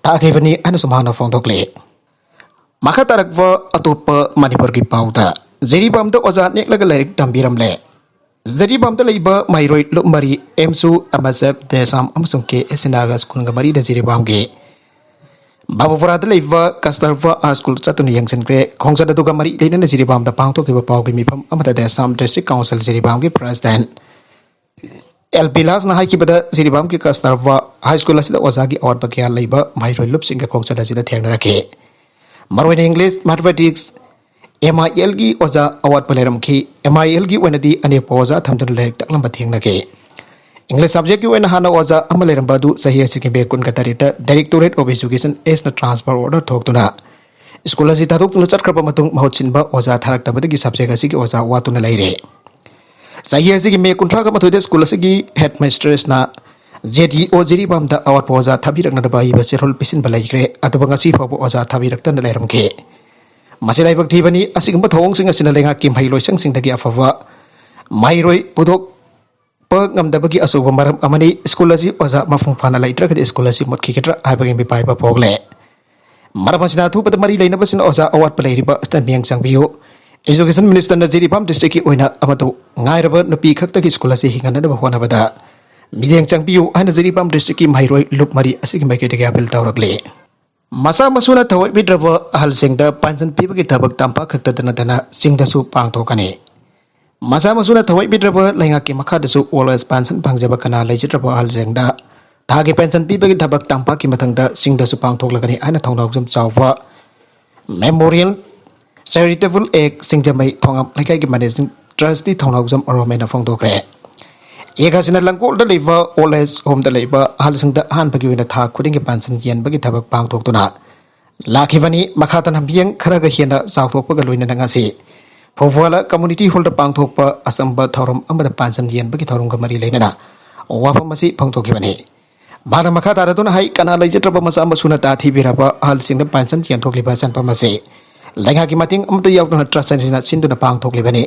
ꯇꯥꯈꯤꯕꯅꯤ ꯍꯥꯏꯅꯁꯨ ꯃꯍꯥꯛꯅ ꯐꯣꯡꯗꯣꯛꯂꯤ꯫ ꯃꯈꯥ ꯇꯥꯔꯛꯄ ꯑꯇꯣꯞꯄ ꯃꯅꯤꯄꯨꯔꯒꯤ ꯄꯥꯎꯗ, ꯖꯤꯔꯤꯕꯥꯝꯗ ꯑꯣꯖꯥ ꯅꯦꯛꯂꯒ ꯂꯥꯏꯔꯤꯛ ꯇꯝꯕꯤꯔꯝꯂꯦ꯫ ꯖꯤꯔꯤꯕꯥꯝꯗ ꯂꯩꯕ ꯃꯍꯩꯔꯣꯏ ꯂꯨꯞ ꯃꯔꯤ, ꯑꯦꯝꯁꯨ, ꯑꯦꯝ ꯑꯦꯁ ꯑꯦꯐ, ꯗꯦꯁꯥꯝ ꯑꯃꯁꯨꯡ ꯀꯦ ꯑꯦꯁ ꯁꯤꯅꯥꯒ ꯁ꯭ꯀꯨꯜꯒ ꯃꯔꯤꯗ ꯖꯤꯔꯤꯕꯥꯝꯒꯤ ꯕꯥꯕꯨꯄꯨꯔꯥꯗ ꯂꯩꯕ ꯀꯁꯇꯔꯕꯥ ꯍꯥꯏ ꯁ꯭ꯀꯨꯜ ꯆꯠꯇꯨꯅ ꯌꯦꯡꯁꯤꯟꯈ꯭ꯔꯦ꯫ ꯈꯣꯡꯆꯠ ꯑꯗꯨꯒ ꯃꯔꯤ ꯂꯩꯅꯅ ꯖꯤꯔꯤꯕꯥꯝꯗ ꯄꯥꯡꯊꯣꯛꯈꯤꯕ ꯄꯥꯎꯒꯤ ꯃꯤꯐꯝ ꯑꯃꯗ ꯗꯦꯁꯥꯝ ꯗꯤꯁꯇ꯭ꯔꯤꯛ ꯀꯥꯎꯟꯁꯤꯜ ꯖꯤꯔꯤꯕꯥꯝꯒꯤ ꯄ꯭ꯔꯦꯁꯤꯗꯦꯟꯠ ꯑꯦꯜ ꯕꯤꯂꯥꯁꯅ ꯍꯥꯏꯈꯤꯕꯗ, ꯖꯤꯔꯤꯕꯥꯝꯒꯤ ꯀꯁꯇꯔꯕꯥ ꯍꯥꯏ ꯁ꯭ꯀꯨꯜ ꯑꯁꯤꯗ ꯑꯣꯖꯥꯒꯤ ꯑꯋꯥꯠꯄ ꯀꯌꯥ ꯂꯩꯕ ꯃꯍꯩꯔꯣꯏ ꯂꯨꯞꯁꯤꯡꯒ ꯈꯣꯡꯆꯠ ꯑꯁꯤꯗ ꯊꯦꯡꯅꯔꯛꯈꯤ꯫ ꯃꯔꯨꯑꯣꯏꯅ ꯏꯪꯂꯤꯁ, ꯃꯦꯊꯃꯦꯇꯤꯛꯁ, ꯑꯦꯝ ꯑꯥꯏ ꯑꯦꯜꯒꯤ ꯑꯣꯖꯥ ꯑꯋꯥꯠꯄ ꯂꯩꯔꯝꯈꯤ꯫ ꯑꯦꯝ ꯑꯥꯏ ꯑꯦꯜꯒꯤ ꯑꯣꯏꯅꯗꯤ ꯑꯅꯦꯛꯄ ꯑꯣꯖꯥ ꯊꯝꯗꯨꯅ ꯂꯥꯏꯔꯤꯛ ꯇꯥꯛꯂꯝꯕ ꯊꯦꯡꯅꯈꯤ꯫ ꯏꯪꯂꯤꯁ ꯁꯕꯖꯦꯛꯀꯤ ꯑꯣꯏꯅ ꯍꯥꯟꯅ ꯑꯣꯖꯥ ꯑꯃ ꯂꯩꯔꯝꯕ ꯑꯗꯨ ꯆꯍꯤ ꯑꯁꯤꯒꯤ ꯃꯦ ꯀꯨꯟꯒ ꯇꯔꯦꯠꯇ Directorate of Education Eastꯅ transfer order ꯊꯣꯛꯇꯨꯅ ꯁ꯭ꯀꯨꯜ ꯑꯁꯤ ꯊꯥꯗꯣꯛꯇꯨꯅ ꯆꯠꯈ꯭ꯔꯕ ꯃꯇꯨꯡ, ꯃꯍꯨꯠ ꯁꯤꯟꯕ ꯑꯣꯖꯥ ꯊꯥꯔꯛꯇꯕꯗꯒꯤ ꯁꯕꯖꯦꯛ ꯑꯁꯤꯒꯤ ꯑꯣꯖꯥ ꯋꯥꯠꯇꯨꯅ ꯂꯩꯔꯦ꯫ ꯆꯍꯤ ꯑꯁꯤꯒꯤ ꯃꯦ ꯀꯨꯟꯊ꯭ꯔꯥꯒ ꯃꯥꯊꯣꯏꯗ ꯁ꯭ꯀꯨꯜ ꯑꯁꯤꯒꯤ ꯍꯦꯗ ꯃꯤꯁꯇ꯭ꯔꯦꯁꯅ ꯖꯦ ꯗꯤ ꯑꯣ ꯖꯤꯔꯤꯕꯥꯝꯗ ꯑꯋꯥꯠꯄ ꯑꯣꯖꯥ ꯊꯥꯕꯤꯔꯛꯅꯕ ꯏꯕ ꯆꯦꯔꯣꯜ ꯄꯤꯁꯤꯟꯕ ꯂꯩꯈ꯭ꯔꯦ꯫ ꯑꯗꯨꯕꯨ ꯉꯁꯤ ꯐꯥꯎꯕ ꯑꯣꯖꯥ ꯊꯥꯕꯤꯔꯛꯇꯅ ꯂꯩꯔꯝꯈꯤ꯫ ꯃꯁꯤ ꯂꯥꯏꯕꯛ ꯊꯤꯕꯅꯤ꯫ ꯑꯁꯤꯒꯨꯝꯕ ꯊꯧꯑꯣꯡꯁꯤꯡ ꯑꯁꯤꯅ ꯂꯩꯉꯥꯛꯀꯤ ꯃꯍꯩꯂꯣꯏꯁꯪꯁꯤꯡꯗꯒꯤ ꯑꯐꯕ ꯃꯍꯩꯔꯣꯏ ꯄꯨꯊꯣꯛꯄ ꯉꯝꯗꯕꯒꯤ ꯑꯆꯧꯕ ꯃꯔꯝ ꯑꯃꯅꯤ꯫ ꯁ꯭ꯀꯨꯜ ꯑꯁꯤ ꯑꯣꯖꯥ ꯃꯄꯨꯡ ꯐꯥꯅ ꯂꯩꯇ꯭ꯔꯒꯗꯤ ꯁ꯭ꯀꯨꯜ ꯑꯁꯤ ꯃꯨꯠꯈꯤꯒꯗ꯭ꯔꯥ ꯍꯥꯏꯕꯒꯤ ꯃꯤꯄꯥꯏꯕ ꯄꯣꯛꯂꯦ꯫ ꯃꯔꯝ ꯑꯁꯤꯅ ꯑꯊꯨꯕꯗ ꯃꯔꯤ ꯂꯩꯅꯕꯁꯤꯡꯅ ꯑꯣꯖꯥ ꯑꯋꯥꯠꯄ ꯂꯩꯔꯤꯕ ꯑꯁꯤꯗ ꯃꯤꯠꯌꯦꯡ ꯆꯪꯕꯤꯌꯨ꯫ ꯏꯖꯨꯀꯦꯁꯟ ꯃꯤꯅꯤꯁꯇꯔꯅ ꯖꯤꯔꯤꯕꯥꯝ ꯗꯤꯁꯇ꯭ꯔꯤꯛꯀꯤ ꯑꯣꯏꯅ ꯑꯃꯠꯇ ꯉꯥꯏꯔꯕ ꯅꯨꯄꯤ ꯈꯛꯇꯒꯤ ꯁ꯭ꯀꯨꯜ ꯑꯁꯤ ꯍꯤꯡꯍꯟꯅꯕ ꯍꯣꯠꯅꯕꯗ ꯃꯤꯠꯌꯦꯡ ꯆꯪꯕꯤꯌꯨ ꯍꯥꯏꯅ ꯖꯤꯔꯤꯕꯥꯝ ꯗꯤꯁꯇ꯭ꯔꯤꯛꯀꯤ ꯃꯍꯩꯔꯣꯏ ꯂꯨꯞ ꯃꯔꯤ ꯑꯁꯤꯒꯤ ꯃꯥꯏꯀꯩꯗꯒꯤ ꯑꯄꯤꯜ ꯇꯧꯔꯛꯂꯤ꯫ ꯃꯆꯥ ꯃꯁꯨꯅ ꯊꯑꯣꯏꯕꯤꯗ꯭ꯔꯕ ꯑꯍꯜꯁꯤꯡꯗ ꯄꯦꯟꯁꯟ ꯄꯤꯕꯒꯤ ꯊꯕꯛ ꯇꯝꯄꯥꯛ ꯈꯛꯇꯗ ꯅꯠꯇꯅ ꯆꯤꯡꯗꯁꯨ ꯄꯥꯡꯊꯣꯛꯀꯅꯤ꯫ ꯃꯆꯥ ꯃꯁꯨꯅ ꯊꯑꯣꯏꯕꯤꯗ꯭ꯔꯕ ꯂꯩꯉꯥꯛꯀꯤ ꯃꯈꯥꯗꯁꯨ ꯑꯣꯜ ꯑꯦꯖ ꯄꯦꯟꯁꯟ ꯐꯪꯖꯕ ꯀꯅꯥ ꯂꯩꯖꯗ꯭ꯔꯕ ꯑꯍꯜꯁꯤꯡꯗ ꯊꯥꯒꯤ ꯄꯦꯟꯁꯟ ꯄꯤꯕꯒꯤ ꯊꯕꯛ ꯇꯝꯄꯥꯛꯀꯤ ꯃꯊꯪꯗ ꯆꯤꯡꯗꯁꯨ ꯄꯥꯡꯊꯣꯛꯂꯒꯅꯤ ꯍꯥꯏꯅ ꯊꯧꯅꯥꯎꯖꯝ ꯆꯥꯎꯕ ꯃꯦꯃꯣꯔꯤꯌꯦꯜ ꯆꯦꯔꯤꯇꯦꯕꯜ ꯑꯦꯛ ꯁꯤꯡꯖꯃꯩ ꯊꯣꯉꯥꯝ ꯂꯩꯀꯥꯏꯒꯤ ꯃꯦꯅꯦꯖꯤꯡ ꯇ꯭ꯔꯁꯇꯤ ꯊꯧꯅꯥꯎꯖꯝ ꯑꯔꯣꯃꯦꯅ ꯐꯣꯡꯗꯣꯛꯈ꯭ꯔꯦ꯫ ꯑꯦꯛ ꯑꯁꯤꯅ ꯂꯪꯒꯣꯜꯗ ꯂꯩꯕ ꯑꯣꯜ ꯑꯦꯖ ꯍꯣꯝꯗ ꯂꯩꯕ ꯑꯍꯜꯁꯤꯡꯗ ꯑꯍꯥꯟꯕꯒꯤ ꯑꯣꯏꯅ ꯊꯥ ꯈꯨꯗꯤꯡꯒꯤ ꯄꯦꯟꯁꯟ ꯌꯦꯟꯕꯒꯤ ꯊꯕꯛ ꯄꯥꯡꯊꯣꯛꯇꯨꯅ ꯂꯥꯛꯈꯤꯕꯅꯤ꯫ ꯃꯈꯥ ꯇꯥꯅ ꯃꯤꯠꯌꯦꯡ ꯈꯔꯒ ꯍꯦꯟꯅ ꯆꯥꯎꯊꯣꯛꯄꯒ ꯂꯣꯏꯅꯅ ꯉꯁꯤ ꯐꯧꯐꯥꯂꯥ ꯀꯝꯃꯨꯅꯤꯇꯤ ꯍꯣꯜꯗ ꯄꯥꯡꯊꯣꯛꯄ ꯑꯆꯝꯕ ꯊꯧꯔꯝ ꯑꯃꯗ ꯄꯦꯟꯁꯟ ꯌꯦꯟꯕꯒꯤ ꯊꯧꯔꯝꯒ ꯃꯔꯤ ꯂꯩꯅꯅ ꯋꯥꯐꯝ ꯑꯁꯤ ꯐꯣꯡꯗꯣꯛꯈꯤꯕꯅꯤ꯫ ꯃꯍꯥꯛꯅ ꯃꯈꯥ ꯇꯥꯔꯗꯨꯅ ꯍꯥꯏ, ꯀꯅꯥ ꯂꯩꯖꯗ꯭ꯔꯕ ꯃꯆꯥ ꯃꯁꯨꯅ ꯇꯥꯊꯤꯕꯤꯔꯕ ꯑꯍꯜꯁꯤꯡꯗ ꯄꯦꯟꯁꯟ ꯌꯦꯟꯊꯣꯛꯂꯤꯕ ꯁꯦꯟꯐꯝ ꯑꯁꯤ ꯂꯩꯉꯥꯛꯀꯤ ꯃꯇꯦꯡ ꯑꯃꯠꯇ ꯌꯥꯎꯗꯅ ꯇ꯭ꯔꯁ ꯑꯁꯤꯅ ꯁꯤꯟꯗꯨꯅ ꯄꯥꯡꯊꯣꯛꯂꯤꯕꯅꯤ꯫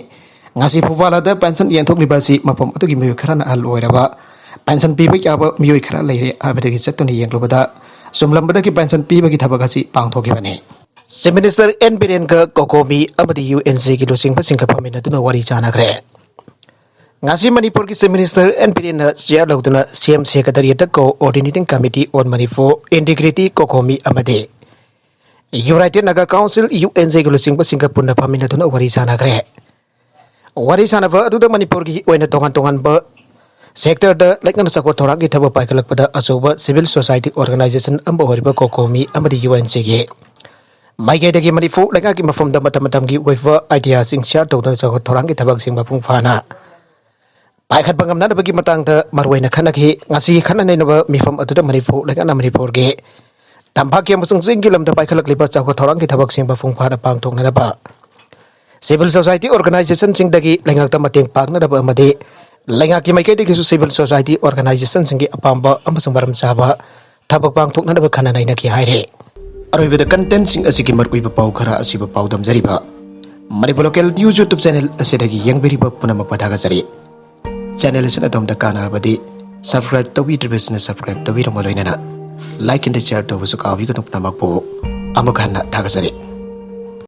ꯉꯁꯤ ꯐꯧꯐꯥꯂꯥꯗ ꯄꯦꯟꯁꯟ ꯌꯦꯟꯊꯣꯛꯂꯤꯕ ꯑꯁꯤ ꯃꯐꯝ ꯑꯗꯨꯒꯤ ꯃꯤꯑꯣꯏ ꯈꯔꯅ ꯑꯍꯜ ꯑꯣꯏꯔꯕ ꯄꯦꯟꯁꯟ ꯄꯤꯕ ꯌꯥꯕ ꯃꯤꯑꯣꯏ ꯈꯔ ꯂꯩꯔꯦ ꯍꯥꯏꯕꯗꯒꯤ ꯆꯠꯇꯨꯅ ꯌꯦꯡꯂꯨꯕꯗ ꯆꯨꯝꯂꯝꯕꯗꯒꯤ ꯄꯦꯟꯁꯟ ꯄꯤꯕꯒꯤ ꯊꯕꯛ ꯑꯁꯤ ꯄꯥꯡꯊꯣꯛꯈꯤꯕꯅꯤ꯫ ꯆꯤꯐ ꯃꯤꯅꯤꯁꯇꯔ ꯑꯦꯟ ꯕꯤꯔꯦꯟꯒ ꯀꯣꯀꯣꯃꯤ ꯑꯃꯗꯤ ꯌꯨ ꯑꯦꯟ ꯁꯤꯒꯤ ꯂꯨꯆꯤꯡꯕꯁꯤꯡꯒ ꯐꯝꯃꯤꯟꯅꯗꯨꯅ ꯋꯥꯔꯤ ꯁꯥꯟꯅꯈ꯭ꯔꯦ꯫ ꯉꯁꯤ ꯃꯅꯤꯄꯨꯔꯒꯤ ꯆꯤꯐ ꯃꯤꯅꯤꯁꯇꯔ ꯑꯦꯟ ꯕꯤꯔꯦꯟꯅ ꯆꯤꯌꯥꯔ ꯂꯧꯗꯨꯅ ꯁꯤ ꯑꯦꯝ ꯁꯦꯀ꯭ꯔꯦꯇꯔꯤꯌꯦꯠꯇ Coordinating Committee on Manipur Integrity, COCOMI ꯑꯃꯗꯤ united Naga council, U N ꯖꯦꯒꯤ ꯂꯨꯆꯤꯡꯕꯁꯤꯡꯒ ꯄꯨꯟꯅ ꯐꯝꯃꯤꯟꯅꯗꯨꯅ ꯋꯥꯔꯤ ꯁꯥꯟꯅꯈ꯭ꯔꯦ꯫ ꯋꯥꯔꯤ ꯁꯥꯟꯅꯕ ꯑꯗꯨꯗ ꯃꯅꯤꯄꯨꯔꯒꯤ ꯑꯣꯏꯅ ꯇꯣꯉꯥꯟ ꯇꯣꯉꯥꯟꯕ ꯁꯦꯛꯇꯔꯗ ꯂꯩꯉꯥꯛꯅ ꯆꯥꯎꯈꯠ ꯊꯧꯔꯥꯡꯒꯤ ꯊꯕꯛ ꯄꯥꯏꯈꯠꯂꯛꯄꯗ ꯑꯆꯧꯕ ꯁꯤꯚꯤꯜ ꯁꯣꯁꯥꯏꯇꯤ ꯑꯣꯔꯒꯅꯥꯏꯖꯦꯁꯟ ꯑꯃ ꯑꯣꯏꯔꯤꯕ ꯀꯣꯀꯣꯃꯤ ꯑꯃꯗꯤ ꯌꯨ ꯑꯦꯟ ꯁꯤꯒꯤ ꯃꯥꯏꯀꯩꯗꯒꯤ ꯃꯅꯤꯄꯨꯔ ꯂꯩꯉꯥꯛꯀꯤ ꯃꯐꯝꯗ ꯃꯇꯝ ꯃꯇꯝꯒꯤ ꯑꯣꯏꯕ ꯑꯥꯏꯗꯤꯌꯥꯁꯤꯡ ꯁꯤꯌꯥꯔ ꯇꯧꯗꯨꯅ ꯆꯥꯎꯈꯠ ꯊꯧꯔꯥꯡꯒꯤ ꯊꯕꯛꯁꯤꯡ ꯃꯄꯨꯡ ꯐꯥꯅ ꯄꯥꯏꯈꯠꯄ ꯉꯝꯅꯅꯕꯒꯤ ꯃꯇꯥꯡꯗ ꯃꯔꯨꯑꯣꯏꯅ ꯈꯟꯅꯈꯤ꯫ ꯉꯁꯤ ꯈꯟꯅ ꯅꯩꯅꯕ ꯃꯤꯐꯝ ꯑꯗꯨꯗ ꯃꯅꯤꯄꯨꯔ ꯂꯩꯉꯥꯛꯅ ꯃꯅꯤꯄꯨꯔꯒꯤ ꯇꯝꯄꯥꯛꯀꯤ ꯑꯃꯁꯨꯡ ꯆꯤꯡꯒꯤ ꯂꯝꯗ ꯄꯥꯏꯈꯠꯂꯛꯂꯤꯕ ꯆꯥꯎꯈꯠ ꯊꯧꯔꯥꯡꯒꯤ ꯊꯕꯛꯁꯤꯡ ꯃꯄꯨꯡ ꯐꯥꯅ ꯄꯥꯡꯊꯣꯛꯅꯅꯕ Civil society organizationꯁꯤꯡꯗꯒꯤ ꯂꯩꯉꯥꯛꯇ ꯃꯇꯦꯡ ꯄꯥꯡꯅꯅꯕ ꯑꯃꯗꯤ ꯂꯩꯉꯥꯛꯀꯤ ꯃꯥꯏꯀꯩꯗꯒꯤꯁꯨ civil society organizationꯁꯤꯡꯒꯤ ꯑꯄꯥꯝꯕ ꯑꯃꯁꯨꯡ ꯃꯔꯝ ꯆꯥꯕ ꯊꯕꯛ ꯄꯥꯡꯊꯣꯛꯅꯅꯕ ꯈꯟꯅ ꯅꯩꯅꯈꯤ ꯍꯥꯏꯔꯤ꯫ ꯑꯔꯣꯏꯕꯗ contentꯁꯤꯡ ꯑꯁꯤꯒꯤ ꯃꯔꯨꯑꯣꯏꯕ ꯄꯥꯎ ꯈꯔ ꯑꯁꯤꯕꯨ ꯄꯥꯎꯗꯝꯖꯔꯤꯕ Manipur Local News YouTube channel ꯑꯁꯤꯗꯒꯤ ꯌꯦꯡꯕꯤꯔꯤꯕ ꯄꯨꯝꯅꯃꯛꯄꯨ ꯊꯥꯒꯠꯆꯔꯤ꯫ Channel ꯑꯁꯤꯅ ꯑꯗꯣꯝꯗ ꯀꯥꯟꯅꯔꯕꯗꯤ subscribe ꯇꯧꯕꯤꯗ꯭ꯔꯤꯕꯁꯤꯡꯅ subscribe ꯇꯧꯕꯤꯔꯝꯕ ꯂꯣꯏꯅꯅ like and share ꯇꯧꯕꯁꯨ ꯀꯥꯎꯕꯤꯒꯅꯨ꯫ ꯄꯨꯝꯅꯃꯛꯄꯨ ꯑꯃꯨꯛ ꯍꯟꯅ ꯊꯥꯒꯠꯆꯔꯤ꯫